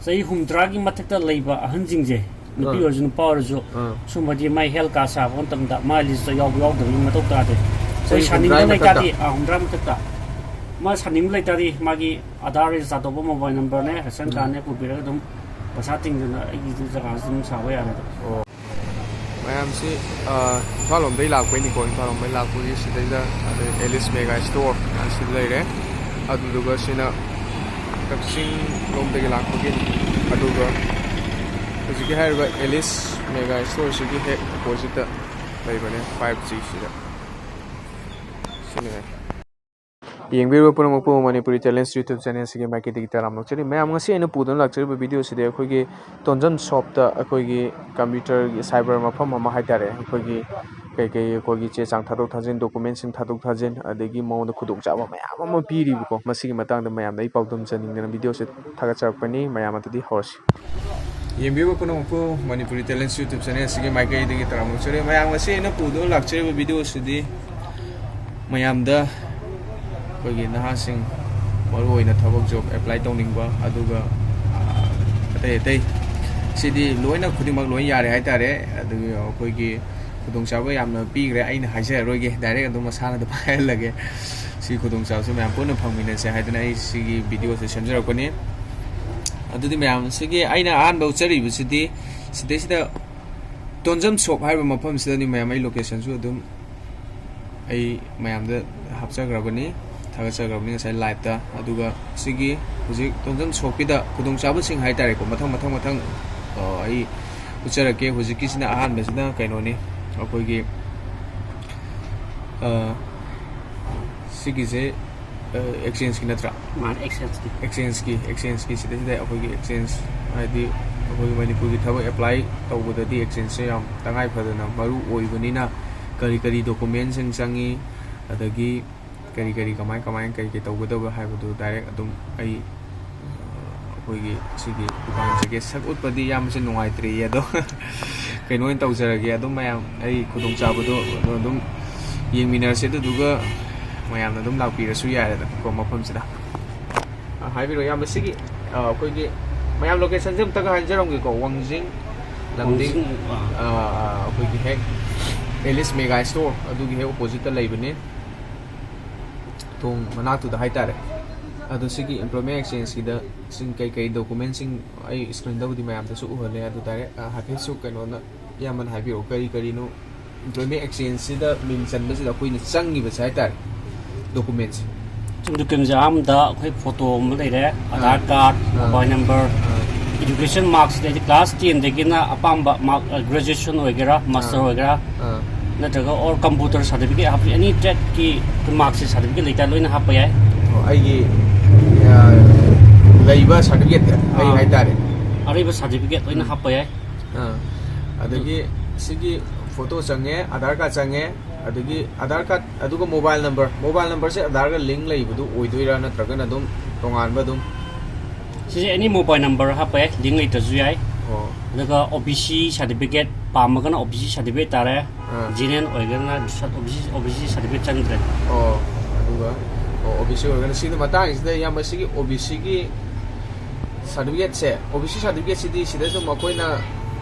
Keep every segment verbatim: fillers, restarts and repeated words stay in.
ꯆꯍꯤ ꯍꯨꯝꯗ꯭ꯔꯥꯒꯤ ꯃꯊꯛꯇ ꯂꯩꯕ ꯑꯍꯟꯁꯤꯡꯁꯦ, ꯅꯨꯄꯤ ꯑꯥ꯫ ꯑꯣꯏꯔꯁꯨ ꯅꯨꯄꯥ ꯑꯣꯏꯔꯁꯨ, ꯑꯥ꯫ ꯁꯨꯝꯕꯗꯤ ꯃꯥꯏ ꯍꯦꯜꯊ ꯀꯥꯔꯗ ꯁꯥꯕ ꯃꯇꯝꯗ ꯃꯥ ꯂꯤꯁꯇ ꯌꯥꯎꯕ ꯌꯥꯎꯗꯕꯒꯤ ꯃꯊꯧ ꯇꯥꯗꯦ꯫ ꯑꯩꯈꯣꯏ ꯆꯍꯤ ꯁꯥꯅꯤꯡꯕ ꯍꯨꯝꯗ꯭ꯔꯥꯒꯤ ꯂꯩꯇꯥꯔꯗꯤ, ꯃꯊꯛꯇ? ꯑꯥ, ꯍꯨꯝꯗ꯭ꯔꯥ ꯃꯊꯛꯇ꯫ ꯃꯥ ꯁꯥꯅꯤꯡꯕ ꯂꯩꯇꯥꯔꯗꯤ ꯃꯥꯒꯤ ꯑꯙꯥꯔ ꯔꯦꯖꯤꯁꯇꯥꯔ ꯇꯧꯕ ꯃꯣꯕꯥꯏꯜ ꯅꯝꯕꯔꯅꯦ, ꯔꯦꯁꯟ ꯀꯥꯔꯗꯅꯦ ꯄꯨꯕꯤꯔꯒ ꯑꯗꯨꯝ ꯄꯩꯁꯥ ꯇꯤꯡꯗꯅ ꯑꯩꯒꯤꯁꯨ ꯖꯒꯥꯁꯨ ꯑꯗꯨꯝ ꯁꯥꯕ ꯌꯥꯔꯦ ꯑꯗꯨꯝ꯫ ꯃꯌꯥꯝꯁꯤ, ꯑ, ꯏꯝꯐꯥꯜ ꯂꯣꯝꯗꯒꯤ ꯂꯥꯛꯄꯩꯅꯤꯀꯣ, ꯏꯝꯐꯥꯜ ꯂꯣꯝꯗꯒꯤ ꯂꯥꯛꯄꯒꯤ ꯁꯤꯗꯩꯗ ꯑꯗꯩ ꯑꯦꯂꯤꯁ ꯃꯦꯒꯥ ꯁ꯭ꯇꯣꯔ ꯑꯁꯤꯗ ꯂꯩꯔꯦ꯫ ꯑꯗꯨꯗꯨꯒ ꯁꯤꯅ ꯀꯛꯆꯤꯡ ꯂꯣꯝꯗꯒꯤ ꯂꯥꯛꯄꯒꯤꯅꯤ꯫ ꯑꯗꯨꯒ ꯍꯧꯖꯤꯛꯀꯤ ꯍꯥꯏꯔꯤꯕ ꯑꯦꯂꯤꯁ ꯃꯦꯒꯥ ꯁ꯭ꯇꯣꯔꯁꯤꯒꯤ ꯍꯦꯛ ꯑꯣꯄꯣꯖꯤꯠꯇ ꯂꯩꯕꯅꯦ, ꯐꯥꯏꯚ ꯖꯤ ꯁꯤꯗ꯫ ꯁꯤꯅꯦ꯫ ꯌꯦꯡꯕꯤꯔꯤꯕ ꯄꯨꯝꯅꯃꯛꯄꯨ ꯃꯅꯤꯄꯨꯔꯤ ꯇꯦꯂꯦꯟꯁ YouTube ꯆꯦꯅꯦꯜꯁꯤꯒꯤ ꯃꯥꯏꯀꯩꯗꯒꯤ ꯇꯔꯥꯝꯅ ꯑꯣꯛꯆꯔꯤ꯫ ꯃꯌꯥꯝ, ꯉꯁꯤ ꯑꯩꯅ ꯄꯨꯗꯨꯅ ꯂꯥꯛꯆꯔꯤꯕ ꯚꯤꯗꯤꯑꯣꯁꯤꯗꯤ ꯑꯩꯈꯣꯏꯒꯤ ꯇꯣꯟꯖꯝ ꯁꯣꯞꯇ ꯑꯩꯈꯣꯏꯒꯤ ꯀꯝꯄ꯭ꯌꯨꯇꯔꯒꯤ ꯁꯥꯏꯕꯔ ꯃꯐꯝ ꯑꯃ ꯍꯥꯏꯇꯥꯔꯦ, ꯑꯩꯈꯣꯏꯒꯤ ꯀꯩꯀꯩ ꯑꯩꯈꯣꯏꯒꯤ ꯆꯦ ꯆꯥꯡ ꯊꯥꯗꯣꯛ ꯊꯥꯖꯤꯟ, ꯗꯣꯀꯨꯃꯦꯟꯁꯤꯡ ꯊꯥꯗꯣꯛ ꯊꯥꯖꯤꯟ, ꯑꯗꯒꯤ ꯃꯉꯣꯟꯗ ꯈꯨꯗꯣꯡꯆꯥꯕ ꯃꯌꯥꯝ ꯑꯃ ꯄꯤꯔꯤꯕꯀꯣ꯫ ꯃꯁꯤꯒꯤ ꯃꯇꯥꯡꯗ ꯃꯌꯥꯝꯗ ꯑꯩ ꯄꯥꯎꯗꯝꯖꯅꯤꯡꯗꯅ ꯚꯤꯗꯤꯑꯣꯁꯦ ꯊꯥꯒꯠꯆꯔꯛꯄꯅꯤ꯫ ꯃꯌꯥꯝ ꯑꯗꯨꯗꯤ ꯍꯧꯔꯁꯤ꯫ ꯌꯦꯡꯕꯤꯕ ꯄꯨꯝꯅꯃꯛꯄꯨ ꯃꯅꯤꯄꯨꯔꯤ ꯇꯦꯂꯦꯟꯁ YouTube ꯆꯦꯅꯦꯜꯁꯤꯒꯤ ꯃꯥꯏꯀꯩꯗꯒꯤ ꯇꯔꯥꯝꯅ ꯑꯣꯛꯆꯔꯤ꯫ ꯃꯌꯥꯝ, ꯉꯁꯤ ꯑꯩꯅ ꯄꯨꯗꯨꯅ ꯂꯥꯛꯆꯔꯤꯕ ꯚꯤꯗꯤꯑꯣꯁꯤꯗꯤ ꯃꯌꯥꯝꯗ ꯑꯩꯈꯣꯏꯒꯤ ꯅꯍꯥꯁꯤꯡ ꯃꯔꯨ ꯑꯣꯏꯅ ꯊꯕꯛ ꯖꯣꯕ ꯑꯦꯄ꯭ꯂꯥꯏ ꯇꯧꯅꯤꯡꯕ, ꯑꯗꯨꯒ, ꯑ, ꯑꯇꯩ ꯑꯇꯩ ꯁꯤꯗꯤ ꯂꯣꯏꯅ ꯈꯨꯗꯤꯡꯃꯛ ꯂꯣꯏ ꯌꯥꯔꯦ ꯍꯥꯏꯇꯥꯔꯦ꯫ ꯑꯗꯨꯒ ꯑꯩꯈꯣꯏꯒꯤ ꯈꯨꯗꯣꯡꯆꯥꯕ ꯌꯥꯝꯅ ꯄꯤꯈ꯭ꯔꯦ, ꯑꯩꯅ ꯍꯥꯏꯖꯔꯔꯣꯏꯒꯦ, ꯗꯥꯏꯔꯦꯛ ꯑꯗꯨꯝ ꯃꯁꯥꯅ ꯑꯗꯨꯝ ꯍꯥꯏꯍꯜꯂꯒꯦ꯫ ꯁꯤ ꯈꯨꯗꯣꯡꯆꯥꯕꯁꯦ ꯃꯌꯥꯝ ꯄꯨꯟꯅ ꯐꯪꯃꯤꯟꯅꯁꯦ ꯍꯥꯏꯗꯅ ꯑꯩ ꯁꯤꯒꯤ ꯚꯤꯗꯤꯑꯣꯁꯦ ꯁꯦꯝꯖꯔꯛꯄꯅꯤ꯫ ꯑꯗꯨꯗꯤ ꯃꯌꯥꯝ, ꯁꯤꯒꯤ ꯑꯩꯅ ꯑꯍꯥꯟꯕ ꯎꯠꯆꯔꯤꯕꯁꯤꯗꯤ ꯁꯤꯗꯩꯁꯤꯗ ꯇꯣꯟꯖꯝ ꯁꯣꯞ ꯍꯥꯏꯔꯤꯕ ꯃꯐꯝꯁꯤꯗꯅꯤ ꯃꯌꯥꯝ꯫ ꯑꯩ ꯂꯣꯀꯦꯁꯟꯁꯨ ꯑꯗꯨꯝ ꯑꯩ ꯃꯌꯥꯝꯗ ꯍꯥꯞꯆꯈ꯭ꯔꯕꯅꯤ, ꯊꯥꯒꯠꯆꯈ꯭ꯔꯕꯅꯤ ꯉꯁꯥꯏ ꯂꯥꯏꯞꯇ꯫ ꯑꯗꯨꯒ ꯁꯤꯒꯤ ꯍꯧꯖꯤꯛ ꯇꯣꯟꯖꯝ ꯁꯣꯞꯀꯤꯗ ꯈꯨꯗꯣꯡꯆꯥꯕꯁꯤꯡ ꯍꯥꯏꯇꯥꯔꯦꯀꯣ, ꯃꯊꯪ ꯃꯊꯪ ꯃꯊꯪ, ꯑ, ꯑꯩ ꯎꯠꯆꯔꯛꯀꯦ꯫ ꯍꯧꯖꯤꯛꯀꯤꯁꯤꯅ ꯑꯍꯥꯟꯕꯁꯤꯅ ꯀꯩꯅꯣꯅꯤ, ꯑꯩꯈꯣꯏꯒꯤ, ꯑ, ꯁꯤꯒꯤꯁꯦ, ꯑ, ꯑꯦꯛꯁꯆꯦꯟꯖꯀꯤ ꯅꯠꯇ꯭ꯔꯥ? ꯃꯥꯅ ꯑꯦꯛꯁꯆꯦꯟꯖꯀꯤ꯫ ꯑꯦꯛꯁꯆꯦꯟꯖꯀꯤ, ꯑꯦꯛꯁꯆꯦꯟꯖꯀꯤ ꯁꯤꯗꯩꯁꯤꯗ ꯑꯩꯈꯣꯏꯒꯤ ꯑꯦꯛꯁꯆꯦꯟꯖ, ꯍꯥꯏꯗꯤ ꯑꯩꯈꯣꯏꯒꯤ ꯃꯅꯤꯄꯨꯔꯒꯤ ꯊꯕꯛ ꯑꯦꯄ꯭ꯂꯥꯏ ꯇꯧꯕꯗꯗꯤ ꯑꯦꯛꯁꯆꯦꯟꯖꯁꯦ ꯌꯥꯝ ꯇꯉꯥꯏ ꯐꯗꯅ ꯃꯔꯨ ꯑꯣꯏꯕꯅꯤꯅ, ꯀꯔꯤ ꯀꯔꯤ ꯗꯣꯀꯨꯃꯦꯟꯁꯤꯡ ꯆꯪꯉꯤ, ꯑꯗꯒꯤ ꯀꯔꯤ ꯀꯔꯤ ꯀꯃꯥꯏ ꯀꯃꯥꯏ ꯀꯔꯤ ꯀꯔꯤ ꯇꯧꯒꯗꯕ ꯍꯥꯏꯕꯗꯨ ꯗꯥꯏꯔꯦꯛ ꯑꯗꯨꯝ ꯑꯩ, ꯑ, ꯑꯩꯈꯣꯏꯒꯤ ꯁꯤꯒꯤ ꯗꯨꯀꯥꯟꯁꯤꯒꯤ ꯁꯛ ꯎꯠꯄꯗꯤ ꯌꯥꯝꯅꯁꯨ ꯅꯨꯡꯉꯥꯏꯇ꯭ꯔꯤꯌꯦ, ꯑꯗꯣ ꯀꯩꯅꯣ ꯑꯣꯏꯅ ꯇꯧꯖꯔꯒꯦ꯫ ꯑꯗꯨꯝ ꯃꯌꯥꯝ ꯑꯩ ꯈꯨꯗꯣꯡꯆꯥꯕꯗꯣ ꯑꯗꯣ ꯑꯗꯨꯝ ꯌꯦꯡꯃꯤꯟꯅꯔꯁꯦ, ꯑꯗꯨꯗꯨꯒ ꯃꯌꯥꯝꯅ ꯑꯗꯨꯝ ꯂꯥꯛꯄꯤꯔꯁꯨ ꯌꯥꯔꯦꯗꯅꯀꯣ ꯃꯐꯝꯁꯤꯗ꯫ ꯑ, ꯍꯥꯏꯕꯤꯔꯣ ꯏꯌꯥꯝꯕ, ꯁꯤꯒꯤ, ꯑ, ꯑꯩꯈꯣꯏꯒꯤ ꯃꯌꯥꯝ, ꯂꯣꯀꯦꯁꯟꯁꯦ ꯑꯝꯇꯒ ꯍꯥꯏꯖꯔꯝꯒꯦꯀꯣ꯫ ꯋꯥꯡꯖꯤꯡ ꯂꯝꯗꯤꯡ, ꯋꯥꯡꯖꯤꯡ, ꯑꯥ꯫ ꯑꯥ, ꯑꯩꯈꯣꯏꯒꯤ ꯍꯦꯛ ꯑꯦꯂꯤꯁ ꯃꯦꯒꯥ ꯁ꯭ꯇꯣꯔ ꯑꯗꯨꯒꯤ ꯍꯦꯛ ꯑꯣꯄꯣꯖꯤꯠꯇ ꯂꯩꯕꯅꯤ꯫ ꯊꯣꯡ ꯃꯅꯥꯛꯇꯨꯗ ꯍꯥꯏꯇꯥꯔꯦ꯫ ꯑꯗꯣ ꯁꯤꯒꯤ employment exchangeꯀꯤꯗ ꯁꯤꯡ ꯀꯩꯀꯩ documentꯁꯤꯡ ꯑꯩ screenꯗꯕꯨꯗꯤ ꯃꯌꯥꯝꯗꯁꯨ ꯎꯍꯜꯂꯦ꯫ ꯑꯗꯨ direct, ꯑꯥ, ꯍꯥꯏꯐꯦꯠꯁꯨ ꯀꯩꯅꯣꯅ ꯏꯌꯥꯝꯕꯅ ꯍꯥꯏꯕꯤꯔꯛꯑꯣ, ꯀꯔꯤ ꯀꯔꯤꯅꯣ employment exchangeꯁꯤꯗ ꯃꯤꯡ ꯆꯟꯕꯁꯤꯗ ꯑꯩꯈꯣꯏꯅ ꯆꯪꯉꯤꯕꯁꯦ ꯍꯥꯏꯇꯥꯔꯦ, documentꯁꯦ꯫ Documentꯁꯦ ꯑꯍꯥꯟꯕꯗ ꯑꯩꯈꯣꯏ ꯐꯣꯇꯣ ꯑꯃ ꯂꯩꯔꯦ, ꯑꯙꯥꯔ ꯀꯥꯔꯗ, ꯑꯥ꯫ ꯃꯣꯕꯥꯏꯜ ꯅꯝꯕꯔ, ꯑꯥ꯫ education marksheet, ꯍꯥꯏꯗꯤ class tenꯗꯒꯤꯅ ꯑꯄꯥꯝꯕ mark, graduation ꯑꯣꯏꯒꯦꯔꯥ, master ꯑꯥ꯫ ꯑꯣꯏꯒꯦꯔꯥ, ꯑꯥ꯫ ꯅꯠꯇ꯭ꯔꯒ or computer certificate ꯍꯥꯞꯄꯤ, any tradeꯀꯤ marksheet, certificate ꯂꯩꯇꯥꯔꯗꯤ ꯂꯣꯏꯅ ꯍꯥꯞꯄ ꯌꯥꯏ꯫ ꯑꯣ, ꯑꯩꯒꯤ, ꯑ, ꯂꯩꯕ certificate ꯑꯩ ꯑꯥ꯫ ꯍꯥꯏꯇꯥꯔꯦ꯫ ꯑꯔꯩꯕ certificate ꯂꯣꯏꯅ ꯎꯝ꯫ ꯍꯥꯞꯄ ꯌꯥꯏ꯫ ꯑꯥ, ꯑꯗꯒꯤ ꯁꯤꯒꯤ ꯐꯣꯇꯣ ꯆꯪꯉꯦ, ꯑꯙꯥꯔ ꯀꯥꯔꯗ ꯆꯪꯉꯦ, ꯑꯗꯒꯤ ꯑꯙꯥꯔ ꯀꯥꯔꯗ ꯑꯗꯨꯒ ꯃꯣꯕꯥꯏꯜ ꯅꯝꯕꯔ, ꯃꯣꯕꯥꯏꯜ ꯅꯝꯕꯔꯁꯦ ꯑꯙꯥꯔꯒ link ꯂꯩꯕꯗꯨ ꯑꯣꯏꯗꯣꯏꯔꯥ, ꯅꯠꯇ꯭ꯔꯒꯅ ꯑꯗꯨꯝ ꯇꯣꯉꯥꯟꯕ ꯑꯗꯨꯝ? ꯁꯤꯁꯦ any mobile number ꯍꯥꯞꯄ ꯌꯥꯏ, link ꯂꯩꯇ꯭ꯔꯁꯨ ꯌꯥꯏ꯫ ꯑꯣ꯫ ꯑꯗꯨꯒ OBC certificate ꯄꯥꯝꯃꯒꯅ OBC certificate ꯇꯥꯔꯦ, ꯑꯥ꯫ General ꯑꯣꯏꯒꯅ OBC, OBC certificate ꯆꯪꯗ꯭ꯔꯦ꯫ ꯑꯣ, ꯑꯗꯨꯒ, ꯑꯣ, OBC ꯑꯣꯏꯔꯒꯅ ꯁꯤꯒꯤ ꯃꯇꯥꯡꯁꯤꯗ ꯏꯌꯥꯝꯕ, ꯁꯤꯒꯤ OBCꯒꯤ certificateꯁꯦ, OBC certificateꯁꯤꯗꯤ ꯁꯤꯗ ꯁꯨꯝ ꯑꯩꯈꯣꯏꯅ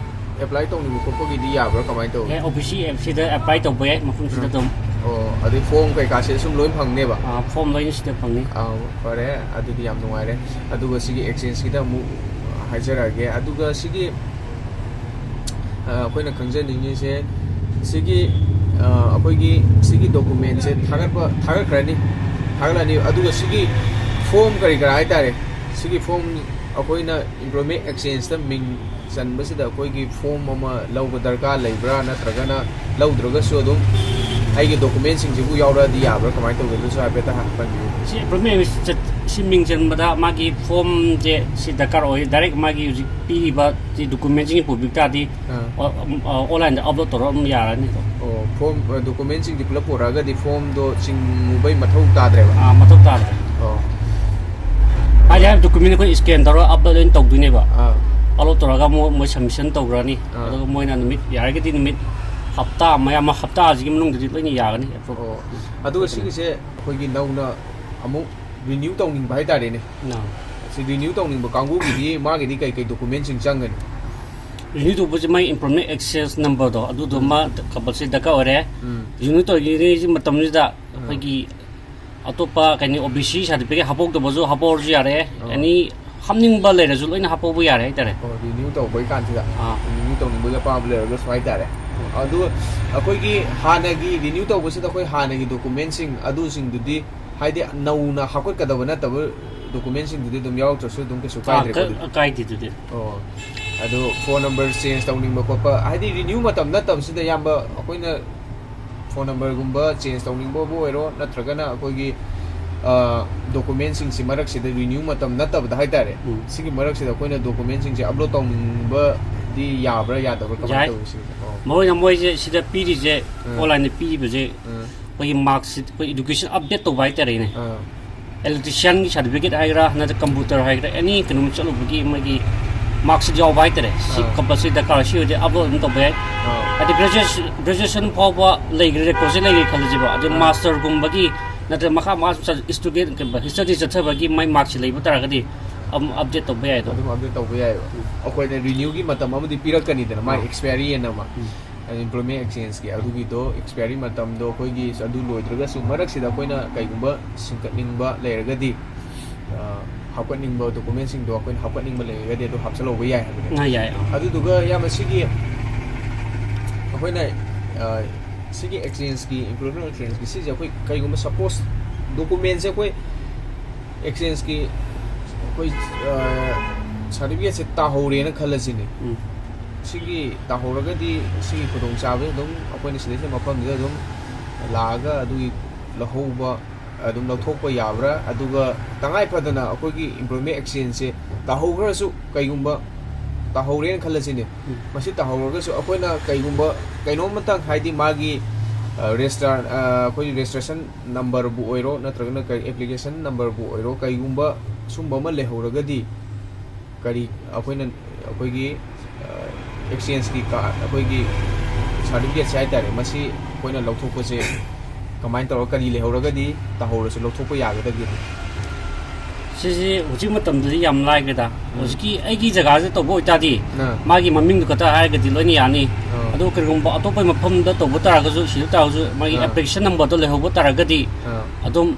apply ꯇꯧꯅꯤꯡꯕ ꯈꯣꯠꯄꯒꯤꯗꯤ ꯌꯥꯕ꯭ꯔꯥ, ꯀꯃꯥꯏꯅ ꯇꯧꯋꯤ? ꯑꯦ, OBC ꯑꯦꯞꯁꯤꯗ apply ꯇꯧꯕ ꯌꯥꯏ, ꯃꯐꯝꯁꯤꯗ ꯑꯗꯨꯝ꯫ ꯑꯣ, ꯑꯗꯩ form ꯀꯩꯀꯥꯁꯦ ꯁꯨꯝ ꯂꯣꯏ ꯐꯪꯅꯦꯕ? ꯑꯥ, form ꯂꯣꯏꯅ ꯁꯤꯗ ꯐꯪꯅꯤ꯫ ꯑꯥ, ꯐꯔꯦ, ꯑꯗꯨꯗꯤ ꯌꯥꯝ ꯅꯨꯡꯉꯥꯏꯔꯦ꯫ ꯑꯗꯨꯒ ꯁꯤꯒꯤ exchangeꯀꯤꯗ ꯑꯃꯨꯛ ꯍꯥꯏꯖꯔꯛꯑꯒꯦ꯫ ꯑꯗꯨꯒ ꯁꯤꯒꯤ, ꯑ, ꯑꯩꯈꯣꯏꯅ ꯈꯪꯖꯅꯤꯡꯉꯤꯁꯦ, ꯁꯤꯒꯤ, ꯑ, ꯑꯩꯈꯣꯏꯒꯤ ꯁꯤꯒꯤ documentꯁꯦ ꯊꯥꯒꯠꯄ, ꯊꯥꯒꯠꯈ꯭ꯔꯅꯤ, ꯊꯥꯒꯠꯂꯅꯤ꯫ ꯑꯗꯨꯒ ꯁꯤꯒꯤ form ꯀꯔꯤ ꯀꯔꯥ ꯍꯥꯏꯇꯥꯔꯦ, ꯁꯤꯒꯤ form ꯑꯩꯈꯣꯏꯅ employment exchangeꯇ ꯃꯤꯡ ꯆꯟꯕꯁꯤꯗ ꯑꯩꯈꯣꯏꯒꯤ form ꯑꯃ ꯂꯧꯕ ꯗꯔꯀꯥꯔ ꯂꯩꯕ꯭ꯔꯥ, ꯅꯠꯇ꯭ꯔꯒꯅ ꯂꯧꯗ꯭ꯔꯒꯁꯨ ꯑꯗꯨꯝ ꯑꯩꯒꯤ documentꯁꯤꯡꯁꯤꯕꯨ ꯌꯥꯎꯔꯛꯑꯗꯤ ꯌꯥꯕ꯭ꯔꯥ, ꯀꯃꯥꯏꯅ ꯇꯧꯒꯦ, ꯑꯗꯨꯁꯨ ꯍꯥꯏꯐꯦꯠꯇ ꯍꯥ-, ꯄꯟꯕꯤꯌꯨ꯫ ꯁꯤ employment exchange ꯆꯠ-, ꯁꯤ ꯃꯤꯡ ꯆꯟꯕꯗ ꯃꯥꯒꯤ formꯁꯦ ꯁꯤ ꯗꯔꯀꯥꯔ ꯑꯣꯏ꯫ Direct ꯃꯥꯒꯤ ꯍꯧꯖꯤꯛ ꯄꯤꯔꯤꯕ ꯁꯤ documentꯁꯤꯡ ꯄꯨꯕꯤꯕ ꯇꯥꯔꯗꯤ, ꯑꯥ꯫ ꯑꯣ, ꯎꯝ, ꯑ, onlineꯗ upload ꯇꯧꯔꯒ ꯑꯗꯨꯝ ꯌꯥꯔꯅꯤ ꯑꯗꯨꯝ꯫ ꯑꯣ, form, ꯑ, documentꯁꯤꯡꯗꯤ ꯄꯨꯂꯞ ꯄꯨꯔꯛꯑꯒꯗꯤ formꯗꯣ ꯆꯤꯡꯉꯨꯕꯩ ꯃꯊꯧ ꯇꯥꯗ꯭ꯔꯦꯕ? ꯑꯥ, ꯃꯊꯧ ꯇꯥꯗ꯭ꯔꯦ꯫ ꯑꯣ꯫ ꯍꯥꯏꯗꯤ ꯍꯥꯏꯕ document ꯑꯩꯈꯣꯏ scan ꯇꯧꯔꯒ upload ꯂꯣꯏꯅ ꯇꯧꯗꯣꯏꯅꯦꯕ꯫ ꯑꯥ꯫ Upload ꯇꯧꯔꯒ ꯑꯃꯨꯛ ꯃꯣꯏ submission ꯇꯧꯈ꯭ꯔꯅꯤ꯫ ꯑꯥ꯫ ꯑꯗꯨꯒ ꯃꯣꯏꯅ ꯅꯨꯃꯤꯠ, ꯌꯥꯔꯒꯗꯤ ꯅꯨꯃꯤꯠ ꯍꯞꯇꯥ ꯑꯃ, ꯑꯃ ꯍꯞꯇꯥꯁꯤꯒꯤ ꯃꯅꯨꯡꯗꯗꯤ ꯂꯣꯏꯅ ꯌꯥꯒꯅꯤ approve꯫ ꯑꯣ꯫ ꯑꯗꯨꯒ ꯁꯤꯒꯤꯁꯦ ꯑꯩꯈꯣꯏꯒꯤ ꯅꯧꯅ ꯑꯃꯨꯛ renew ꯇꯧꯅꯤꯡꯕ ꯍꯥꯏꯇꯥꯔꯦꯅꯦ꯫ ꯑꯥ꯫ ꯔꯤꯅ꯭ꯌꯨ ꯇꯧꯅꯤꯡꯕ ꯀꯥꯡꯕꯨꯒꯤꯗꯤ ꯃꯥꯒꯤꯗꯤ ꯀꯩ ꯀꯩ ꯗꯣꯀꯨꯃꯦꯟꯁꯤꯡ ꯆꯪꯒꯅꯤ? ꯔꯤꯅ꯭ꯌꯨ ꯇꯧꯕꯁꯦ ꯃꯥꯒꯤ employment exchange number ꯗꯣ ꯑꯗꯨꯗꯣ ꯃꯥ ꯀꯝꯄꯜꯁꯔꯤ ꯗꯔꯀꯥꯔ ꯑꯣꯏꯔꯦ꯫ ꯎꯝ. ꯔꯤꯅ꯭ꯌꯨ ꯇꯧꯔꯤꯉꯩ ꯃꯇꯝꯁꯤꯗ ꯑꯩꯈꯣꯏꯒꯤ ꯑꯇꯣꯞꯄ ꯀꯩꯅꯤ ꯑꯣ ꯕꯤ ꯁꯤ ꯁꯥꯔꯇꯤꯐꯤꯀꯦꯠ ꯍꯥꯞꯄꯧꯗꯕꯁꯨ ꯍꯥꯞꯄꯧꯔꯁꯨ ꯌꯥꯔꯦ꯫ ꯑꯣ. ꯑꯦꯅꯤ ꯍꯥꯞꯅꯤꯡꯕ ꯂꯩꯔꯁꯨ ꯂꯣꯏꯅ ꯍꯥꯞꯄꯧꯕ ꯌꯥꯔꯦ ꯍꯥꯏꯇꯥꯔꯦ꯫ ꯑꯣ, ꯔꯤꯅ꯭ꯌꯨ ꯇꯧꯕꯩ ꯀꯥꯟꯁꯤꯗ ꯑꯥ. ꯔꯤꯅ꯭ꯌꯨ ꯇꯧꯅꯤꯡꯕꯒꯤ ꯑꯄꯥꯝꯕ ꯂꯩꯔꯒꯁꯨ ꯍꯥꯏꯇꯥꯔꯦ꯫ ꯑꯗꯨ ꯑꯩꯈꯣꯏꯒꯤ ꯍꯥꯟꯅꯒꯤ ꯔꯤꯅ꯭ꯌꯨ ꯇꯧꯕꯁꯤꯗ ꯑꯩꯈꯣꯏ ꯍꯥꯟꯅꯒꯤ ꯗꯣꯀꯨꯃꯦꯟꯁꯤꯡ ꯑꯗꯨꯁꯤꯡꯗꯨꯗꯤ, ꯍꯥꯏꯗꯤ ꯅꯧꯅ ꯍꯥꯞꯀꯠꯀꯗꯕ ꯅꯠꯇꯕ ꯗꯣꯀꯨꯃꯦꯟꯁꯤꯡꯗꯨꯗꯤ ꯑꯗꯨꯝ ꯌꯥꯎꯔꯛꯇ꯭ꯔꯁꯨ ꯑꯗꯨꯝ ꯀꯩꯁꯨ ꯑꯥ, ꯀꯥꯏꯗ꯭ꯔꯦꯀꯣ? ꯀ- ꯑꯗꯨꯗꯤ? ꯀꯥꯏꯗꯦ ꯑꯗꯨꯗꯤ꯫ ꯑꯣ, ꯑꯗꯨ ꯐꯣꯟ ꯅꯝꯕꯔ ꯆꯦꯟꯖ ꯇꯧꯅꯤꯡꯕ ꯈꯣꯠꯄ, ꯍꯥꯏꯗꯤ ꯔꯤꯅ꯭ꯌꯨ ꯃꯇꯝ ꯅꯠꯇꯕꯁꯤꯗ ꯏꯌꯥꯝꯕ ꯑꯩꯈꯣꯏꯅ ꯐꯣꯟ ꯅꯝꯕꯔꯒꯨꯝꯕ ꯆꯦꯟꯖ ꯇꯧꯅꯤꯡꯕꯕꯨ ꯑꯣꯏꯔꯣ, ꯅꯠꯇ꯭ꯔꯒꯅ ꯑꯩꯈꯣꯏꯒꯤ ꯗꯣꯀꯨꯃꯦꯟꯁꯤꯡꯁꯤ ꯃꯔꯛꯁꯤꯗ, ꯔꯤꯅ꯭ꯌꯨ ꯃꯇꯝ ꯅꯠꯇꯕꯗ ꯍꯥꯏꯇꯥꯔꯦ, ꯎꯝ. ꯁꯤꯒꯤ ꯃꯔꯛꯁꯤꯗ ꯑꯩꯈꯣꯏꯅ ꯗꯣꯀꯨꯃꯦꯟꯁꯤꯡꯁꯦ ꯑꯞꯂꯣꯗ ꯇꯧꯅꯤꯡꯕꯗꯤ ꯌꯥꯕ꯭ꯔꯥ ꯌꯥꯗꯕ꯭ꯔꯥ, ꯀꯃꯥꯏꯅ ꯌꯥꯏ. ꯇꯧꯋꯤ ꯁꯤꯒꯤꯁꯦ? ꯑꯣ. ꯃꯔꯨ ꯑꯣꯏꯅ ꯃꯣꯏꯁꯦ ꯁꯤꯗ ꯄꯤꯔꯤꯁꯦ, ꯎꯝ. ꯑꯣꯟꯂꯥꯏꯟꯗ ꯄꯤꯔꯤꯕꯁꯦ ꯎꯝ. ꯑꯩꯈꯣꯏꯒꯤ ꯃꯥꯔꯛꯁꯤꯠ, ꯑꯩꯈꯣꯏ ꯏꯗꯨꯀꯦꯁꯟ ꯑꯞꯗꯦꯠ ꯇꯧꯕ ꯍꯥꯏꯇꯥꯔꯦꯅꯦ꯫ ꯑꯥ. ꯏꯂꯦꯛꯇ꯭ꯔꯤꯁꯤꯌꯥꯟꯒꯤ ꯁꯥꯔꯇꯤꯐꯤꯀꯦꯠ ꯍꯥꯏꯒꯦꯔꯥ, ꯅꯠꯇ꯭ꯔꯒ ꯀꯝꯄ꯭ꯌꯨꯇꯔ ꯍꯥꯏꯒꯦꯔꯥ, ꯑꯦꯅꯤ ꯀꯩꯅꯣꯝ ꯆꯠꯂꯨꯕꯒꯤ ꯃꯣꯏꯒꯤ ꯃꯥꯔꯛꯁꯤꯠ ꯌꯥꯎꯕ ꯍꯥꯏꯇꯥꯔꯦ꯫ ꯁꯤ ꯑꯥ. ꯀꯝꯄꯜꯁꯔꯤ ꯗꯔꯀꯥꯔ, ꯁꯤ ꯑꯣꯏꯔꯗꯤ ꯑꯞꯂꯣꯗ ꯑꯗꯨꯝ ꯇꯧꯕ ꯌꯥꯏ꯫ ꯑꯥ. ꯍꯥꯏꯗꯤ ꯒ꯭ꯔꯦꯖꯨꯑꯦꯁꯟ, ꯒ꯭ꯔꯦꯖꯨꯑꯦꯁꯟ ꯐꯥꯎꯕ ꯂꯩꯈ꯭ꯔꯦ, ꯔꯦꯀꯣꯔꯠꯁꯦ ꯂꯩꯈ꯭ꯔꯦ ꯈꯜꯂꯁꯦꯕ, ꯑꯗꯨ ꯑꯥ. ꯃꯥꯁꯇꯔꯒꯨꯝꯕꯒꯤ ꯅꯠꯇ꯭ꯔꯒ ꯃꯈꯥ ꯃꯥ ꯏꯁꯇꯨꯗꯦꯟ ꯀꯩꯕ, ꯁ꯭ꯇꯗꯤ ꯆꯠꯊꯕꯒꯤ ꯃꯥꯏ ꯃꯥꯔꯛꯁꯤꯠ ꯂꯩꯕ ꯇꯥꯔꯒꯗꯤ ꯑꯗꯨꯝ ꯑꯞꯗꯦꯠ ꯇꯧꯕ ꯌꯥꯏ ꯑꯗꯣ꯫ ꯑꯗꯨꯝ ꯑꯞꯗꯦꯠ ꯇꯧꯕ ꯌꯥꯏꯑꯕ꯫ ꯑꯩꯈꯣꯏꯅ ꯔꯤꯅ꯭ꯌꯨꯒꯤ ꯃꯇꯝ ꯑꯃꯗꯤ ꯄꯤꯔꯛꯀꯅꯤꯗꯅ, ꯃꯥꯏ ꯑꯥ. ꯑꯦꯛꯁꯄꯥꯏꯔꯤ ꯑꯅ ꯑꯃ꯫ ꯎꯝ. ꯑꯦꯝꯄ꯭ꯂꯣꯏꯃꯦꯟ ꯑꯦꯛꯁꯆꯦꯟꯖꯀꯤ ꯑꯗꯨꯒꯤꯗꯣ ꯑꯦꯛꯁꯄꯥꯏꯔꯤ ꯃꯇꯝꯗꯣ ꯑꯩꯈꯣꯏꯒꯤ ꯑꯗꯨ ꯂꯣꯏꯗ꯭ꯔꯒꯁꯨ ꯃꯔꯛꯁꯤꯗ ꯑꯩꯈꯣꯏꯅ ꯀꯩꯒꯨꯝꯕ ꯁꯤꯡꯀꯠꯅꯤꯡꯕ ꯂꯩꯔꯒꯗꯤ, ꯑ, ꯍꯥꯞꯀꯠꯅꯤꯡꯕ ꯗꯣꯀꯨꯃꯦꯟꯁꯤꯡꯗꯣ ꯑꯩꯈꯣꯏꯅ ꯍꯥꯞꯀꯠꯅꯤꯡꯕ ꯂꯩꯔꯒꯗꯤ ꯑꯗꯨ ꯍꯥꯞꯆꯜꯍꯧꯕ ꯌꯥꯏ ꯍꯥꯏꯕꯅꯦ꯫ ꯑꯥ, ꯌꯥꯏ, ꯑꯥ. ꯑꯗꯨꯗꯨꯒ ꯏꯌꯥꯝꯕ ꯁꯤꯒꯤ ꯑꯩꯈꯣꯏꯅ, ꯑ, ꯁꯤꯒꯤ ꯑꯦꯛꯁꯆꯦꯟꯖꯀꯤ, ꯑꯦꯝꯄ꯭ꯂꯣꯏꯃꯦꯟ ꯑꯦꯛꯁꯆꯦꯟꯖꯀꯤ ꯁꯤꯁꯦ ꯑꯩꯈꯣꯏ ꯀꯩꯒꯨꯝꯕ ꯁꯄꯣꯁ ꯗꯣꯀꯨꯃꯦꯟꯁꯦ ꯑꯩꯈꯣꯏ ꯑꯦꯛꯁꯆꯦꯟꯖꯀꯤ ꯑꯩꯈꯣꯏ, ꯑ, ꯁꯥꯔꯇꯤꯐꯤꯀꯦꯠꯁꯦ ꯇꯥꯍꯧꯔꯦꯅ ꯈꯜꯂꯁꯤꯅꯦ꯫ ꯎꯝ. ꯁꯤꯒꯤ ꯇꯥꯍꯧꯔꯒꯗꯤ ꯁꯤꯒꯤ ꯈꯨꯗꯣꯡꯆꯥꯕꯁꯦ ꯑꯗꯨꯝ ꯑꯩꯈꯣꯏꯅ ꯁꯤꯗꯩꯁꯤꯗ ꯃꯐꯝꯁꯤꯗ ꯑꯗꯨꯝ ꯂꯥꯛꯑꯒ ꯑꯗꯨꯒꯤ ꯂꯧꯍꯧꯕ, ꯑꯗꯨꯝ ꯂꯧꯊꯣꯛꯄ ꯌꯥꯕ꯭ꯔꯥ? ꯑꯗꯨꯒ ꯇꯉꯥꯏ ꯐꯗꯅ ꯑꯩꯈꯣꯏꯒꯤ ꯑꯦꯝꯄ꯭ꯂꯣꯏꯃꯦꯟ ꯑꯦꯛꯁꯆꯦꯟꯖꯁꯦ ꯇꯥꯍꯧꯈ꯭ꯔꯁꯨ, ꯀꯩꯒꯨꯝꯕ ꯇꯥꯍꯧꯔꯦꯅ ꯈꯜꯂꯁꯤꯅꯦ, ꯎꯝ. ꯃꯁꯤ ꯇꯥꯍꯧꯔꯒꯁꯨ ꯑꯩꯈꯣꯏꯅ ꯀꯩꯒꯨꯝꯕ ꯀꯩꯅꯣꯝꯃꯇꯪ, ꯍꯥꯏꯗꯤ ꯃꯥꯒꯤ, ꯑ, ꯔꯦꯖꯤꯁꯇꯥꯔ, ꯑ, ꯑꯩꯈꯣꯏꯒꯤ ꯔꯦꯖꯤꯁꯇ꯭ꯔꯦꯁꯟ ꯅꯝꯕꯔꯕꯨ ꯑꯣꯏꯔꯣ, ꯅꯠꯇ꯭ꯔꯒꯅ ꯀꯔꯤ ꯑꯦꯄ꯭ꯂꯤꯀꯦꯁꯟ ꯅꯝꯕꯔꯕꯨ ꯑꯣꯏꯔꯣ, ꯀꯩꯒꯨꯝꯕ ꯁꯨꯝꯕ ꯑꯃ ꯂꯩꯍꯧꯔꯒꯗꯤ, ꯀꯔꯤ ꯑꯩꯈꯣꯏꯅ, ꯑꯩꯈꯣꯏꯒꯤ, ꯑ, ꯑꯦꯛꯁꯆꯦꯟꯖꯀꯤ ꯀꯥꯔꯗ, ꯑꯩꯈꯣꯏꯒꯤ ꯁꯥꯔꯇꯤꯐꯤꯀꯦꯠꯁꯦ ꯍꯥꯏꯇꯥꯔꯦ, ꯃꯁꯤ ꯑꯩꯈꯣꯏꯅ ꯂꯧꯊꯣꯛꯄꯁꯦ ꯀꯃꯥꯏꯅ ꯇꯧꯔꯒ, ꯀꯔꯤ ꯂꯩꯍꯧꯔꯒꯗꯤ ꯇꯥꯍꯧꯔꯁꯨ ꯂꯧꯊꯣꯛꯄ ꯌꯥꯒꯗꯒꯦ? ꯁꯤꯁꯤ ꯍꯧꯖꯤꯛ ꯃꯇꯝꯗꯗꯤ ꯌꯥꯝ ꯂꯥꯏꯈ꯭ꯔꯦꯗ꯫ ꯎꯝ. ꯍꯧꯖꯤꯛꯀꯤ ꯑꯩꯒꯤ ꯖꯒꯥꯁꯤꯗ ꯇꯧꯕ ꯑꯣꯏꯇꯥꯔꯗꯤ, ꯑꯥ. ꯃꯥꯒꯤ ꯃꯃꯤꯡꯗꯨ ꯈꯛꯇ ꯍꯥꯏꯔꯒꯗꯤ ꯂꯣꯏꯅ ꯌꯥꯅꯤ꯫ ꯑꯥ. ꯑꯗꯨ ꯀꯔꯤꯒꯨꯝꯕ ꯑꯇꯣꯞꯄ ꯃꯐꯝꯗ ꯇꯧꯕ ꯇꯥꯔꯒꯁꯨ, ꯁꯤꯗ ꯇꯥꯔꯒꯁꯨ, ꯃꯥꯒꯤ ꯑꯥ. ꯑꯦꯄ꯭ꯂꯤꯀꯦꯁꯟ ꯅꯝꯕꯔꯗꯣ ꯂꯩꯍꯧꯕ ꯇꯥꯔꯒꯗꯤ, ꯑꯥ. ꯑꯗꯨꯝ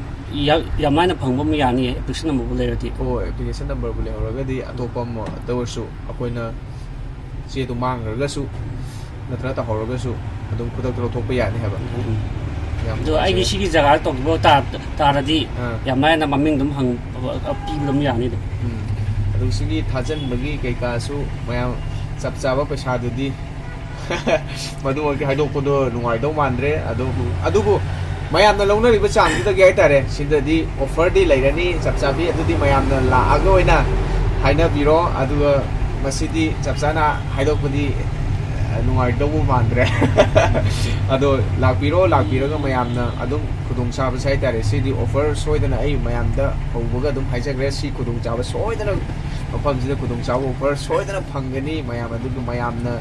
ꯌꯥ-, ꯌꯥꯝ ꯂꯥꯏꯅ ꯐꯪꯕ ꯑꯃ ꯌꯥꯅꯤ, ꯑꯦꯄ꯭ꯂꯤꯀꯦꯁꯟ ꯅꯝꯕꯔꯕꯨ ꯂꯩꯔꯗꯤ꯫ ꯍꯣꯏ, ꯑꯦꯄ꯭ꯂꯤꯀꯦꯁꯟ ꯅꯝꯕꯔꯕꯨ ꯂꯩꯍꯧꯔꯒꯗꯤ ꯑꯇꯣꯞꯄ ꯑꯃꯗ ꯑꯣꯏꯔꯁꯨ ꯑꯩꯈꯣꯏꯅ ꯆꯦꯗꯣ ꯃꯥꯡꯈ꯭ꯔꯒꯁꯨ ꯅꯠꯇ꯭ꯔꯒ ꯇꯧꯍꯧꯔꯒꯁꯨ ꯑꯗꯨꯝ ꯈꯨꯗꯛꯇ ꯂꯧꯊꯣꯛꯄ ꯌꯥꯅꯤ ꯍꯥꯏꯕ꯫ ꯎꯝ. ꯌꯥꯝ ꯑꯗꯣ ꯑꯩꯒꯤ ꯅꯨꯡꯉꯥꯏꯖꯔꯦ꯫ ꯁꯤꯒꯤ ꯖꯒꯥꯗ ꯇꯧꯕ ꯇꯥ-, ꯇꯥꯔꯗꯤ, ꯑꯥ. ꯌꯥꯝ ꯂꯥꯏꯅ ꯃꯃꯤꯡ ꯑꯗꯨꯝ ꯍꯪ-, ꯄꯤꯕ ꯑꯗꯨꯝ ꯌꯥꯅꯤ ꯑꯗꯨꯝ꯫ ꯎꯝ. ꯑꯗꯨ ꯁꯤꯒꯤ ꯊꯥꯖꯤꯟꯕꯒꯤ ꯀꯩꯀꯥꯁꯨ ꯃꯌꯥꯝ ꯆꯞ ꯆꯥꯕ ꯄꯩꯁꯥꯗꯨꯗꯤ ꯃꯗꯨꯃꯛꯇꯤ ꯍꯥꯏꯗꯣꯛꯄꯗꯣ ꯅꯨꯡꯉꯥꯏꯗꯧ ꯃꯥꯟꯗ꯭ꯔꯦ꯫ ꯑꯗꯨꯕꯨ, ꯑꯗꯨꯕꯨ ꯃꯌꯥꯝꯅ ꯂꯧꯅꯔꯤꯕ ꯆꯥꯡꯗꯨꯗꯒꯤ ꯍꯥꯏꯇꯥꯔꯦ, ꯁꯤꯗꯗꯤ ꯑꯣꯐꯔꯗꯤ ꯂꯩꯔꯅꯤ ꯆꯞ ꯆꯥꯕꯤ꯫ ꯑꯗꯨꯗꯤ ꯃꯌꯥꯝꯅ ꯂꯥꯛꯑꯒ ꯑꯣꯏꯅ ꯍꯥꯏꯅꯕꯤꯔꯣ꯫ ꯑꯗꯨꯒ ꯃꯁꯤꯗꯤ ꯆꯞ ꯆꯥꯅ ꯍꯥꯏꯗꯣꯛꯄꯗꯤ, ꯑ, ꯅꯨꯡꯉꯥꯏꯗꯧꯕ ꯃꯥꯟꯗ꯭ꯔꯦ꯫ ꯑꯗꯣ ꯂꯥꯛꯄꯤꯔꯣ, ꯂꯥꯛꯄꯤꯔꯒ ꯃꯌꯥꯝꯅ ꯑꯗꯨꯝ ꯈꯨꯗꯣꯡꯆꯥꯕꯁꯦ ꯍꯥꯏꯇꯥꯔꯦ, ꯁꯤꯗꯤ ꯑꯣꯐꯔ ꯁꯣꯏꯗꯅ ꯑꯩ ꯃꯌꯥꯝꯗ ꯍꯧꯕꯒ ꯑꯗꯨꯝ ꯍꯥꯏꯖꯈ꯭ꯔꯦ, ꯁꯤ ꯈꯨꯗꯣꯡꯆꯥꯕ ꯁꯣꯏꯗꯅ ꯃꯐꯝꯁꯤꯗ ꯈꯨꯗꯣꯡꯆꯥꯕ ꯑꯣꯐꯔ ꯁꯣꯏꯗꯅ ꯐꯪꯒꯅꯤ ꯃꯌꯥꯝ꯫ ꯑꯗꯨꯒ ꯃꯌꯥꯝꯅ,